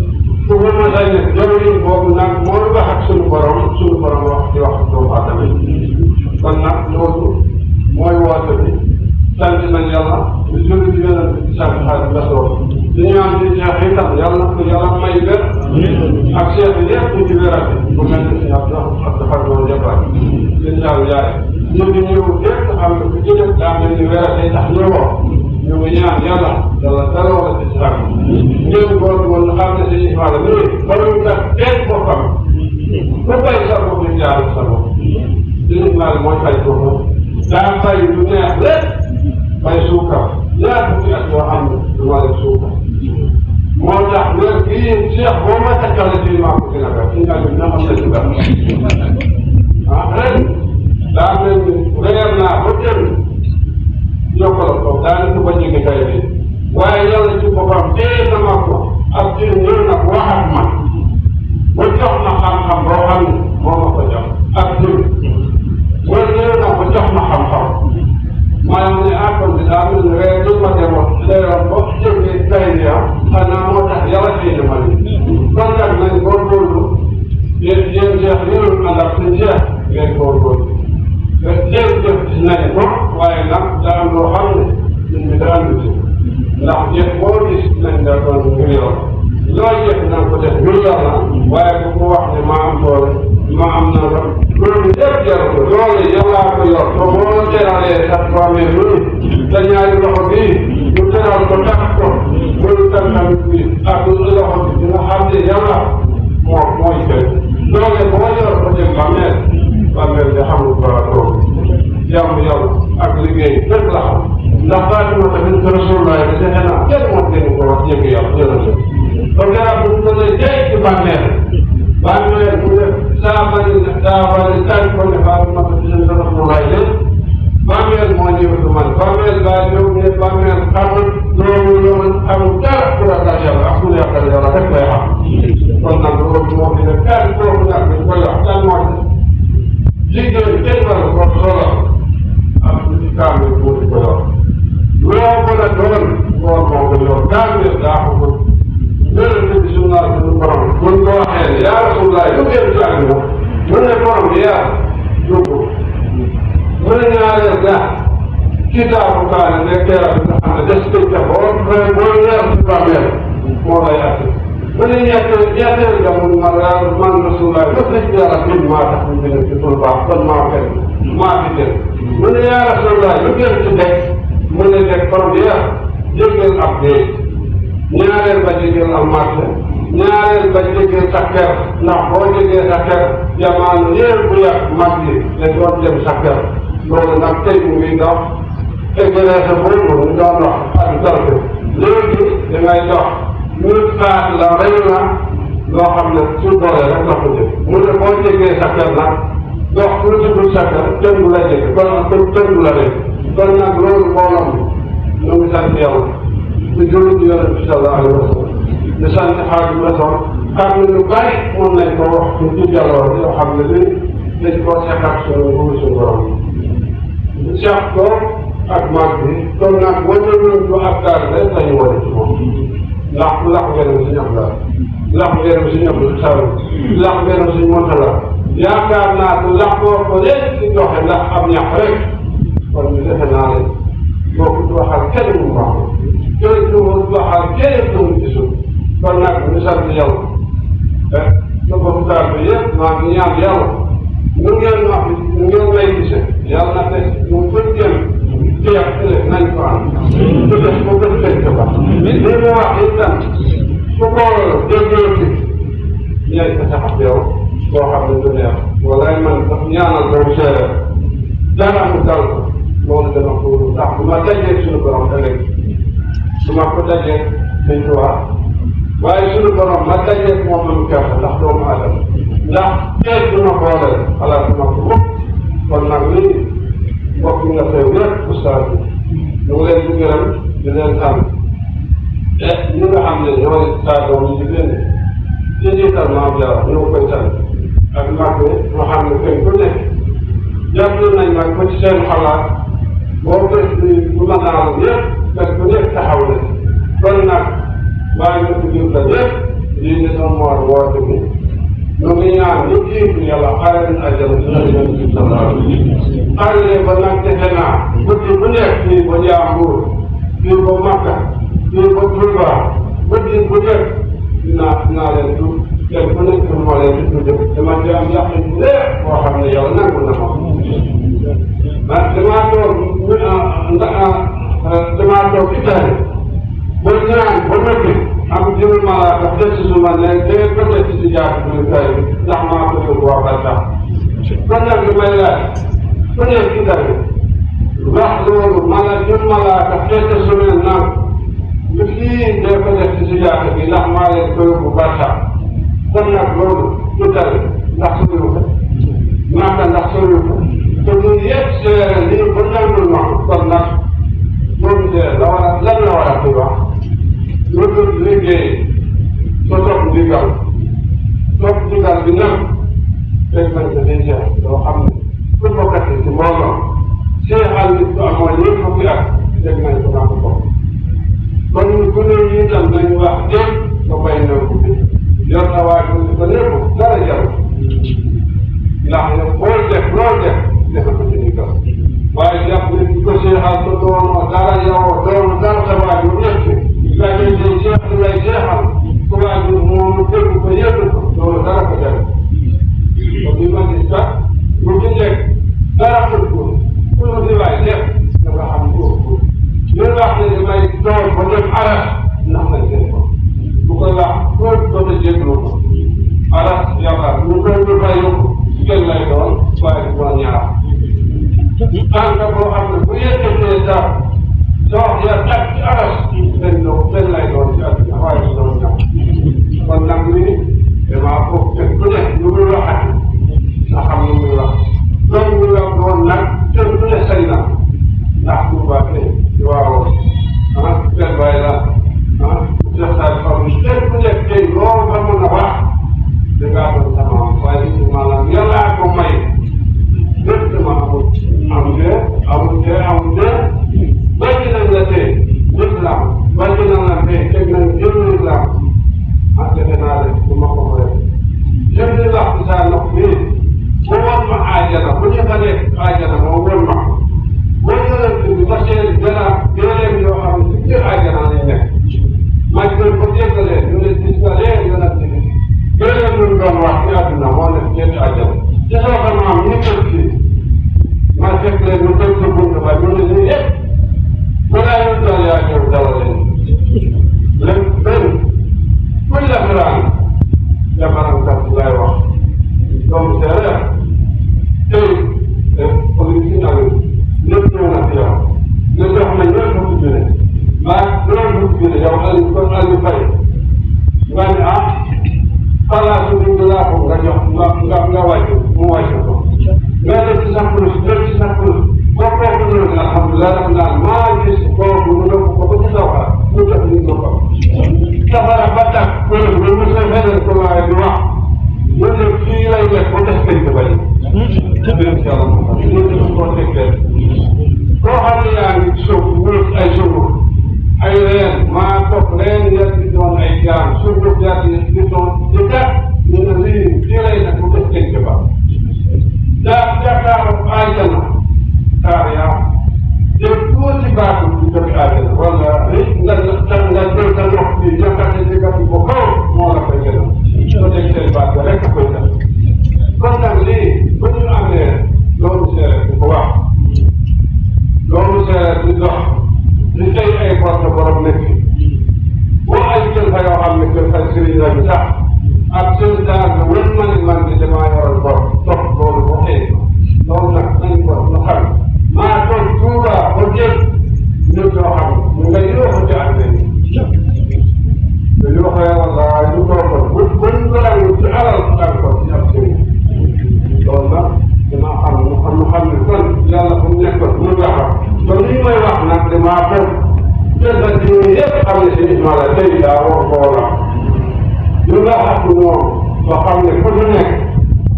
Speaker 2: fu ñu masale jaww ji boobu nag moo wax ak suñu borom wax ci wax doomu aadama yi kon nag loolu mooy woote bi sant nañ yàlla di jóge ci yeneen bi sant xaalis gasoo di ñaan ci Cheikh itam yàlla na ko yàlla may wér ak Cheikh yi yëpp ñu ci wérate bu mel ni si ab dafa doon jabaat seen saalu yaay ñu ngi ñëw yëpp xam ne ku ci def daa mel ni wérate tax ñëwoo ñu ngi ñaan yàlla dara wala ci sax ñëw góor woon xam ne si Ibrahima nii baruñ tax kenn boppam ba bay sa bopp ñu jaar sa bopp suñu maal mooy fay foofu daa fay lu neex lépp fay suukar ñaar fukki at yoo xam ne du ma def suukar moo tax nag kii Cheikh boo ma takkale ci maa ko gën a gaaw suñu àll bi na xam ne ci dara ren daa mel ni reer naa ba jël jokkoo ko daanaka ba jege kay bi waaye yàlla ci boppam téye na ma ko ak ci ñëw nag wax ak man ba jox ma xam-xam boo xam ne moo ma ko jox ak ñun wala ñëw na ko jox ma xam-xam maanaam ne kon daa mel ni reer bi ma demoon leeral ba jógee kay bi xanaa moo tax yàlla téye na ma ni kon nag nañ góorgóorlu yéen Cheikh yéen ànd ak suñu Cheikh ngeen góorgóorlu jëf gis nañ ko waaye nag daa am loo xam ne ñun bi daa am ndax jëf boo gis nañ daa doon ngir yow loo jëf nañ ko def ngir yàlla waaye bu ko wax ne maa am doole maa am nangam loolu lépp jaru ko loolu yàllaa ko yor te boo teralee sax boo amee lu sa ñaari loxo bii ñu teral ko takk ko loolu tam bi ak loxo bi dina xam ne yàlla mooy fekk loole boo yor ko dem bàmmeel de xamul ba toog jàmm yàlla ak liggéey fépp la xam ndax Fatima tamit ko Rasulullah bi defe naa kenn moo gën ko wax yëg yàlla jërëjëf kon garab bu ko ne tey ci bàmmeel bu def saa bari saafara tànn ko ne faaw ma ko ci seen dara mu lay leen bàmmeel moo ñëwatu man bàmmeel baa ñëw ne bàmmeel xamul doomu yoon amul dara pour ragal yàlla ak pour yaakaar yàlla rek lay xam kon nag loolu moo fi ne tànn kooku nag dañ koy wax tànn moo ci liggéey kenn war ko solo ak ci kaamil moo di ko yor loo mën a doon lool moo ko yor kaamil daa ko ko yonente bi sunnaal suñu borom buñ ko waxee ne yaa Rasulullah lu ngeen jàng na mu ne borom bi yaa yóbbu mu ne ñaareel ga kitaabu kaane ne teera bi nga xam ne des koy ca boo leer ci bàmmeel moo lay atte mu ne ñetteel ga mun man Rasulullah lu sëñ bi yàlla bind maa tax ñu bind ci tul baax kon maa kenn maa fi jël mu ne yaa Rasulullah lu ngeen ci teg mu ne teg borom bi yaa jéggal ab dee ñaareel ba jégeel am marché ñaareel ba jégeel sa kër ndax boo jégee sa kër jamono yéen bu yàgg mag yi dañ doon dem sa kër loolu nag tey mu ngi dox égrégé boobu ñu doon wax ak dalke léegi da ngay dox ñu xaat la rey na loo xam ne su doole rek la ko jël mu ne boo jégee sa kër nag dox tuuti dul sa kër kenn du la jege kon kenn du la rey kon nag loolu mbooloo mi ñu ngi sant yàlla di julli di yonent bi sallallahu alayhi wa sallam di sant xaaju Rasul xam ne lu bari mën nañ ko wax ñu ci jàlloor yoo xam ne lii dañ koo seq ak suñu borom seq ko ak mag bi kon nag wëññeeluñ ko ak daal rek la ñu wane ci moom ndax lax ngeen si ñax la lax ngeen si ñax la saw lax ngeen si monta la yaakaar naa ko lax boo ko léegi si joxe ndax am ñax rek kon ñu defe naa ne boobu du waxal kenn mu baax kenn du waxal kenn du mu gisul kon nag ñu sant yàlla sa bopp taal bi yëpp maa ngi ñaan yàlla ñu ngeen wax ñu ngeen may gise yàlla na teg ñu gën jëm jeex nañ ko am su def ko gën fekk ba li mu wax itam su ko déggee ci ñay ko sax yow boo xam ne du neex wala man sax ñaanal ko seere dara mu dal ko loolu dama ko ndax du ma dajee suñu borom ëllëg du ma ko dajee dañ ko wax waaye suñu borom ma dajee moom lañu kerte ndax doomu aadama ndax teel du ma boole xalaat ma ko mukk kon nag lii mbokk yi nga teew yëpp ustaas bi ñu ngi leen di gërëm di leen sant te ñi nga xam ne ñooy saa doom yi di génne ci njiital maam Jaara ñu ngi koy sant ak mag mi nga xam ne kenn ku nekk jàppale nañ nag ba ci seen xalaat boo bés bi bu ma naan yëpp fekk ku nekk taxaw na kon nag maa ngi ko jur la yëpp lii ni doon moo woote bi ñu ngi ñaan ñu jiitu yàlla xare leen àjjana ci xale yoon bi sallallahu xale ba nag defe naa guddi bu nekk fii ba Njambur fii ba Makka fii ba Touba guddi bu nekk dinaa leen tudd kenn ku nekk moo leen di tudd dama ci am yàqin bu leer boo xam ne yàlla nangu na ma damaa toog Italie ba ñaan ba noppi am jël malaaka def si suma ne dee ko def si jaar bi kay ndax maa ko yóbbu waa Baltax kon nag li may laaj ku nekk Italie wax loolu jël malaaka fekk semaine naan lu fii dee ko def si jaar bi ndax maa leen ko yóbbu Baltax kon nag loolu Italie ndax soriwul ko Makka ndax soriwul ko te ñun yëpp seere lii ba nangul ma kon nag loolu de la war a lan la war a koy wax lu dul liggéey sa topp ndigal bi nag fekk nañ ko déjà loo xam ne ku bokkati ci mbooloo seexal nit ku amoon ñëpp fukki at dégg nañ ko naa ko bokk kon ku ne ñi itam nañ wax dégg ba bay na ko bi yor na waaye ko lépp dara jarul ndax yow boo def loo def defe ko ci ndigal waaye jàpp ne ko seexal ko doonoo dara yow doonoo dara sa waajur ñëpp nga ñëw day seex di lay seexal ku waajur moomu dégg ko yëg ko loolu dara ko def kon bi ma gis sax lu ci nekk dara ko ko lu di waay def da nga xam ko ñu wax ne damay doon ba def aras ndax nañ seen ko bu koy wax ko doon jéglu ko aras yàlla ñu koy ñu fay yóbbu kenn lay doon waaye du doon ñaar tànk boo xam ne bu yëkkatee sax soo ya tag ci aras benn lay doon ci àdduna waaye du doon ñaar kon nag lii damaa foog kenn ku nekk lu dul waxati nga xam maa ko jëndal ci yooyu yëpp xam ne si Ismaila tey daa war koo la ñu la ak moom ba xam ne ku ci nekk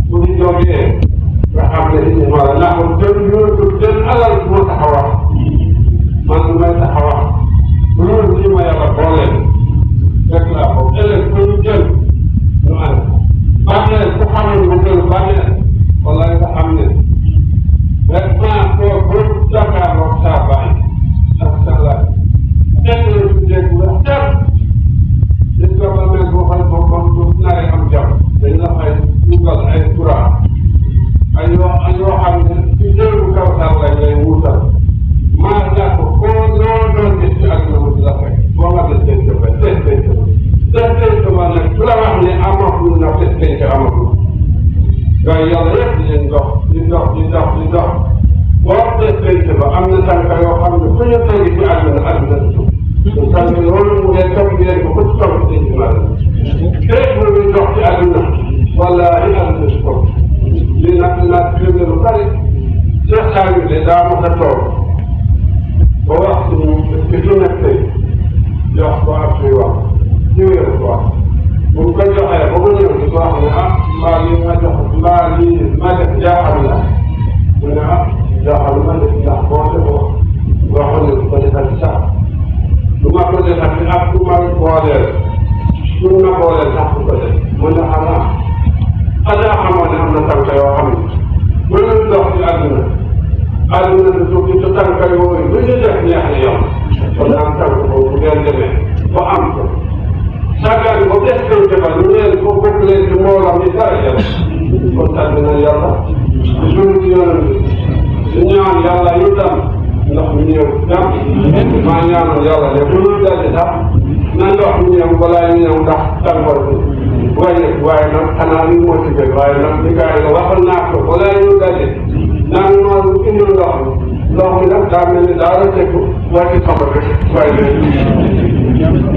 Speaker 2: bu ñu jógee nga xam ne si Ismaila ndax jël alal bu ma taxawal man du may taxawal loolu li ma yàlla booleel rek laa ko ëllëg ku ñu jël ñu ànd bànneel ku xamul mu jël bànneel wala nga xam ne vraiment koo bu jàkkaarloog saa baay ak saa laaj kenn la su dégg wax dëgg dañ ko ba mel boo xam boppam du naree am jàmm dañ la fay dugal ay courant ay yoo xam ne ci jël bu kaw saa lañ lay wuutal maa jàpp koo loo doon gis ci àdduna mu di la fay boo ma des tey jëfee tey nag su la wax ne amatul na des tey amatul waaye yàlla yëpp di leen dox boo des tey ba am na tànk yoo xam ne fu ñu tënk ci àdduna di suuf te tànk loolu mu ngi topp leen ko ci topp ci la képp lu muy dox ci àdduna wallaahi àdduna si topp lii nag firnde lu bari Cheikh Saliou de daa mos a toog ba wax suñu ci su nekk tey jox ko ak suy wax ci wéeru ko wax bu ko joxee ba mu ñëw di ko wax ne mbaa lii ma jox mbaa lii ma def jaaxal la mu ne jaaxal ma def ndax boo defoo waxoon ne ko defal sax du ma ko defal ak du ma booleel sax du ko def mu ne xanaa xamoon ne am na tànk yoo xam ne mënul dox ci àdduna du tukki te tànk yooyu lu ñu def neex na yow kon am tànk boobu bu ngeen demee ba am ko sàggan ba des koy defal lu leen ko bokk leen ci mboolam ni dara jël kon tànn na yàlla di suñu ci yoonam bi di ñaan yàlla itam ndox mi ñëw jàmm maa ñaanal yàlla ne bu ñu daje sax na ndox mi ñëw balaa ñu ñëw ndax tàngoor bi waaye nag xanaa li moo ci bëgg waaye nag li gars yi la waxal naa ko balaa ñu daje naan maa indi ndox mi nag daa mel ni daa la tegu waaye ci sama rek waaye léegi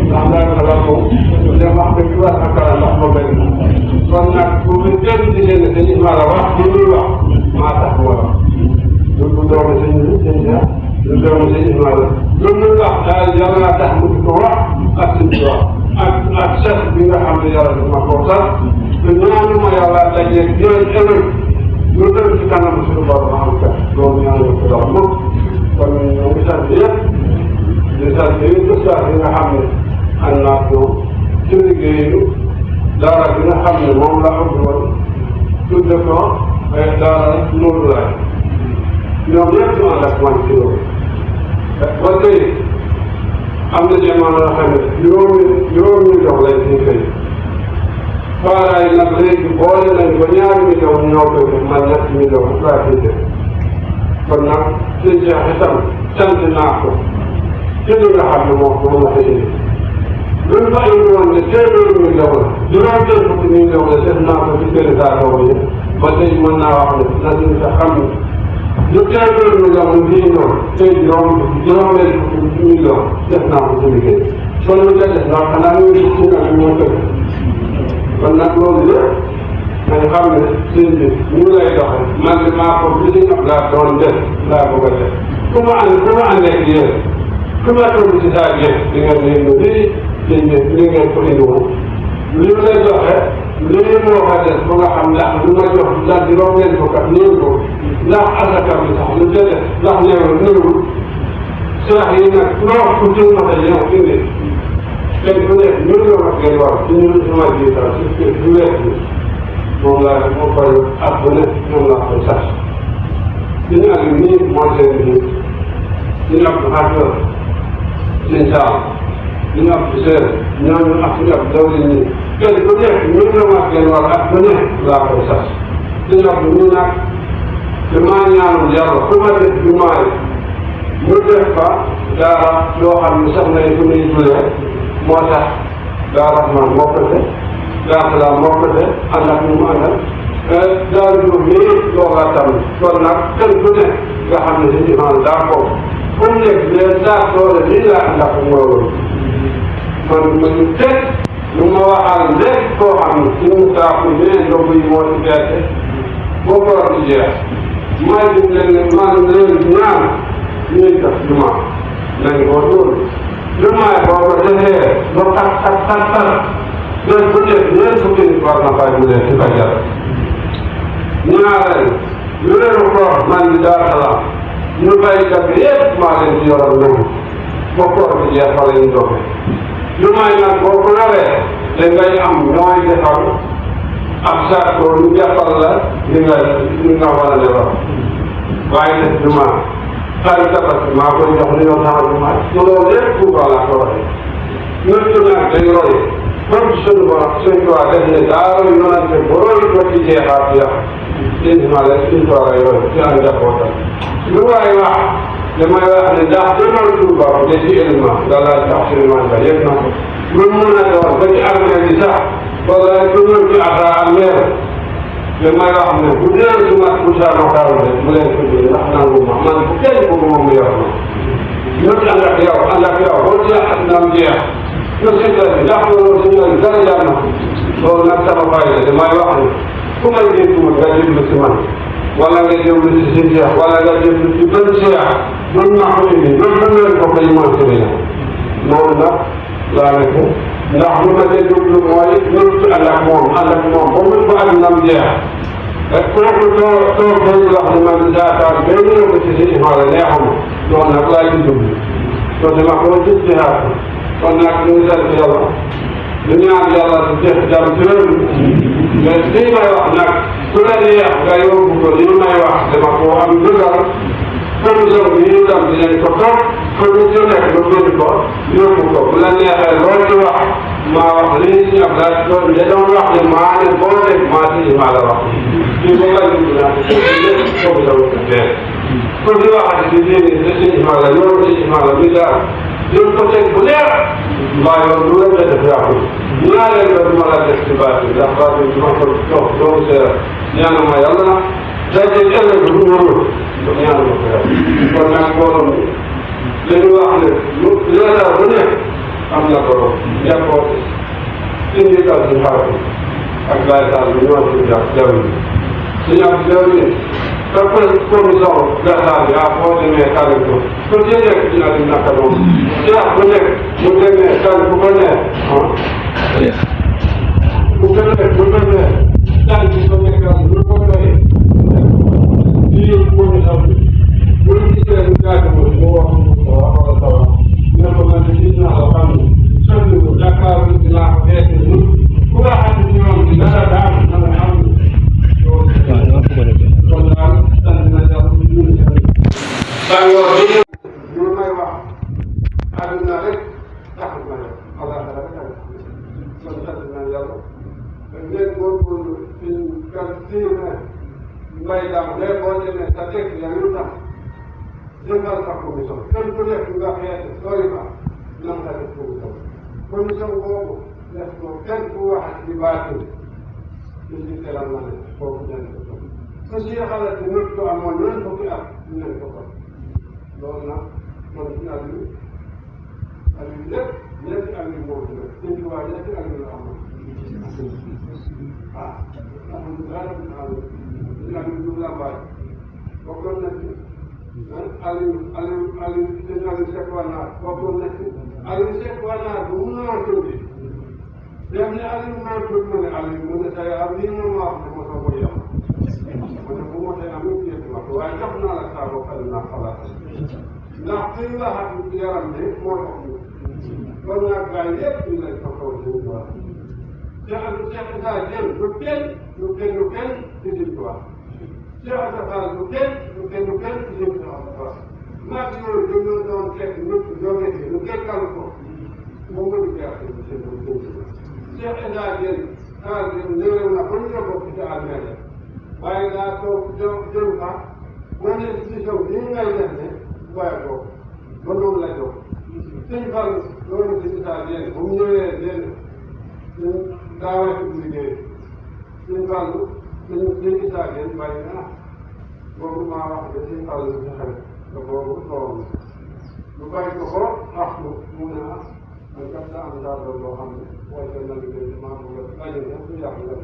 Speaker 2: ndax daal xalaat ko ne wax dëgg wax ak kala ndax ma benn kon nag bu ñu jël di leen dañuy ma la wax li ñuy wax maa tax ma wax du doomu sëñ bi sëñ bi du doomu sëñ bi ma la lu ñuy wax daal yàlla tax mu di ko wax ak sëñ bi wax ak set bi nga xam ne yàlla daf ma koo sax te ñaanu ma yàlla dajeeg yooyu ëllëg lu dem ci kanam suñu borom am kat loolu ñaanu ko dox mukk kon ñoo ngi sant yëpp di sant yëpp ustaas yi nga xam ne ànd naa ko ci liggéeyu daara bi nga xam ne moom la ubbi woon tudde ko daara Nourou Laye ñoom ñëpp ñu ànd ak man ci loolu ba tey am na jamono yoo xam ne juróomi million lañ ciy fay faaraay nag léegi boole nañ ko ñaari million ñoo koy def man ñetti million laa ciy def kon nag sëñ Cheikh itam sant naa ko ci li nga xam ne moom la fa indi luñ fa indi woon ne téeméeri million la juróom-benn fukki million la def naa ko ci pérétation yi ba tey mën naa wax ne na ñu sa xam ne lu téeméeri million la bii ñëw tey juróom-benn fukki million def naa ko ci liggéey kon lu ca def naa xanaa ñu ngi ci nag moo tëgg kon nag loolu yëpp nañ xam ne sëñ bi ñu lay doxee man de maa ko li ci ñor laa doon def laa bëgg a def ku ma àndee ak yéen ku ma toll ci saa yéen di ngeen leen ne lii sëñ bi li ngeen ko indi woon li ñu lay doxee lii moo ko def ba nga xam ndax lu ma jox ndax juróom-benn fukk ak néew ko ndax asaka bi sax lu ca def ndax néewul seex yi nag loo ku ci ma a ñëw indi kenn ku nekk million ak ngeen war ci ñun sama jiital ci weer bi moom laa moo koy at bu nekk moom laa koy sax suñu ak nii mooy seen bi suñu ab xaajal suñu saam suñu ab seer ñooñu ak suñu ab dawlin ñi kenn ku nekk million ak ngeen war at bu nekk laa koy sax suñu ab ñu nag damaa ñaanul yàlla fu ma def jumaa yi mu def fa daara yoo xam ne sax nañ fu ñuy julee moo tax daa Rahman moo ko def daa Salaam moo ko def ànd ak ñu mu àndal daal di nii loola tam kon nag kenn ku nekk nga xam ne si iman daa ko fu mu nekk mais daa doole lii laa ànd ak mbooloo man ma ñu teg lu ma waxal lépp koo xam ne si mu saaku yeneen ndox yi moo ci gerte boo ko war di jeex maa ngi leen ñaan ñuy def juma na ngeen koo dóor jumaa boo ko defee ba tat bés bu nekk ñeent fukki nit war na fay mu leen ci fajar ñaareel weeru koor man di Daaru Salaam ñu baykat bi yëpp maa leen ci yoral loolu ba koor bi jeex fa la ñu doge jumaa nag boo ko yoree da ngay am ñooy defal ab saako ñu jàppal la li nga war a defar waaye def jumaa xarit tabaski maa koy jox li ñoo tax a jumaa su loolu yëpp Tuuba laa ko waxee ñun nag day roy comme suñu borom suñu toit def ne daal yonante boroy ko ci jeexaat yàq inima la suñu toit lay roy ci am njabootam lu waay wax damay wax ne ndax demal Tuuba de ci élément dala tax Souleymane Ba yëg na ko lu mën a doon ba ci armée bi sax wala ku ñëw ci ata ak meer damay wax ne bu dee su mat bu saa nokaaru de bu leen ko jël ndax nangu ma man bu kenn ko moom mu yor ma ñoo ci ànd ak yow boo ci ak naam jeex ñoo si ndax loolu si ñoom dara jaar na loolu nag sama bàyyi la damay wax ne ku may déglu nga déglu si man wala nga déglu si si Cheikh wala nga déglu si benn Cheikh man maa ko indi man mën leen ko koy mën si réew loolu nag laa nekk ndax lu ma dee déglu mooy ñëw ci ànd ak moom ba mu ko ak nam jeex rek kooku too koy wax ne man jaakaar bay ñëw ko ci si imaale neexuma loolu nag laa ci dugg kon dama ko gis ci xaar kon nag ñu ngi sant yàlla ñu ñaan yàlla di def jàmm ci réew mi mais lii may wax nag su la neex nga yóbbu ko li may wax dama ko am dëggal commission bi ñu dem dinañ ko toog commission nekk ba bind ko yóbbu ko bu la neexee loolu ci wax maa wax lii si ab laaj doon da doon wax ne maa ne boo dégg maa si maa la wax fii ba nga dugg naa ko lépp commission bi ko teel ko di waxati di dégg ne si maa la yoonu si maa la bi daal jël ko teg bu leer mbaa yoon du la def yàqu ñaareel ba du ma la def ci baat bi ndax baat bi du ma ko jox doomu seera ñaanuma yàlla na daje ëllëg du wóorul ñaanuma ko yàlla kon nag mbooloo mi dañu wax ne lu leeral bu nekk am na borom jàppoo indi dal ci xaar bi ak Baye Sall bi ñoo ci jàpp jaww ji su ñu am jaww ji après commission gasal bi boo demee kàlla ko ku ci nekk dina di naka doon Cheikh bu nekk bu demee kàlla bu ko nee bu ko demee kàlla bi ko nekkal lu ko doyee lii commission bi bu ñu gisee ñu gàddu ko mu wax ko wala tawa ne ko man de gis naa la xam ne sëñ bi Dakar bi dinaa ko feete ñun ku nga xam ne ñoom di dara daal na nga xam ne kon daal sant na yàlla bu ñu tàngoor bi ñu may wax àdduna rek tax na alaxira rek kon sant na yàlla ngeen góorgóorlu ci kan fii ne mbay daam lee boo demee sa tekk yaa ngi tax jëngal sa commission kenn ku nekk nga xeete sori ba nan nga def commission boobu def ko kenn ku wax ci baatu ñu ci teral na ne foofu dañ ko toog su si xalaat ne nit ko amoon ñeent fukki at dinañ ko ko loolu nag man ci Aliou lépp ñetti Aliou moo ci def sëñ Tuubaa ñetti Aliou la amoon amul dara ci Aliou Diouf Lambaye bokkoon na ci Aliou sëñ Aliou Seck Wanaar bokkoon na ci Aliou Seck Wanaar bu mu naan tuuti dem ne Aliou naan tuuti ma ne Aliou mu ne tey am lii moom maa wax ne ma soo ko yàq ma ne bu ma tey am yëpp yëpp ma ko waaye jox naa la saa boo xam naa xalaat ndax suy waxat yaram ne moo tax ñu kon nag gars yi yëpp ñu lay toppoo ci ñu wax Cheikh Issa Diène du kenn ci Sëñ Tuubaa Cheikh Issa Fall du kenn ci Sëñ Tuubaa maag yooyu dañoo doon fekk ñëpp jóge fi ñu kekkal ko moom nga du gerte bi seen Cheikh Issa Diène néew na ba ñu la bokk ci almere waaye daa toog jëm fa ma ne décision bi ngay def ne waaye boobu ba loolu la jóg Sëñ Fall loolu Sëñ Issa Diène bu mu ñëwee Diène ñu daawee fi liggéey Sëñ Fall Sëñ Issa Diène bàyyi na boobu maa wax ne Sëñ Fall la ci xarit te boobu toog lu bàyyi ko ko mu ne man kat daa am daal loo xam ne waaye na liggéey maa bëgg a bàyyi na su yàq la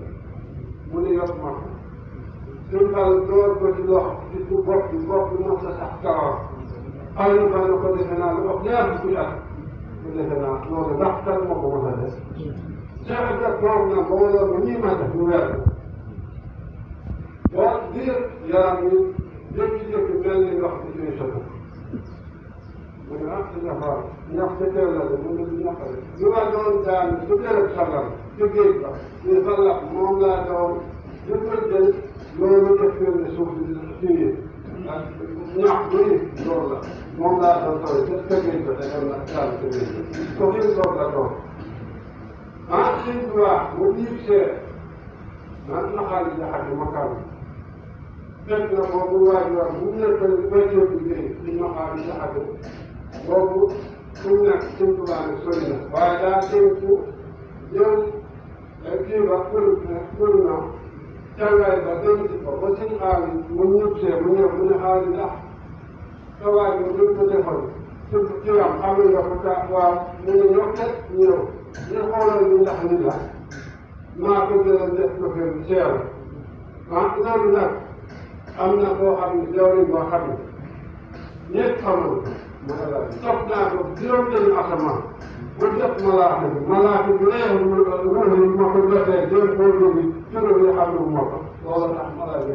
Speaker 2: mu ne yot ma ko Sëñ Fall door ko ci loxo ci bopp bi mos a sax kawar xale fa na ko defe naa lu ëpp ñaar fukki at bu defe naa loolu ndax kan moo ko mën a def Cheikh Anta toog na ba ma yor ba ñuy ma def ñu weer bon diir yaram yi jékki-jékki mel ni ndox bi ñuy sotti mu ne ah si ñaxaar ñax ca teel la de mu ne du ñaxare ñu ma doon daan su teel sagar ci géej ba ñu sallax moom laa doon ñu ko jël loolu def ne suuf si ak ñax bi loolu la moom laa doon tooy te tëggee ko defal na daal tëggee ko ko fi toog la toog ah suñ tubaab mu diib seet ah naxaali jaxati makkaan fekk na boobu waajuram bu nekkal béykat liggéey di naxaali jaxati boobu fu mu nekk suñ tubaab ne sori na waaye daa tënku jël kii ba pour na càngaay ba denc ko ba suñ xaali mu ñëpp see mu ñëw mu ne xaali ndax sa waay ba duñ ko defal ci am xam nga ko ta waaw mu ne ñokket ñëw ñu xoolal ñu ndax ni la maa ko jëlal def ko fi seer ah loolu nag am na koo xam ne jawriñ boo xam ne ñëpp xamul topp naa ko juróom-benni asamaan bu def malaaka bi leer ruux ma ko jotee jël boobu bi juróom yi xam ne moo ko loolu tax malaaka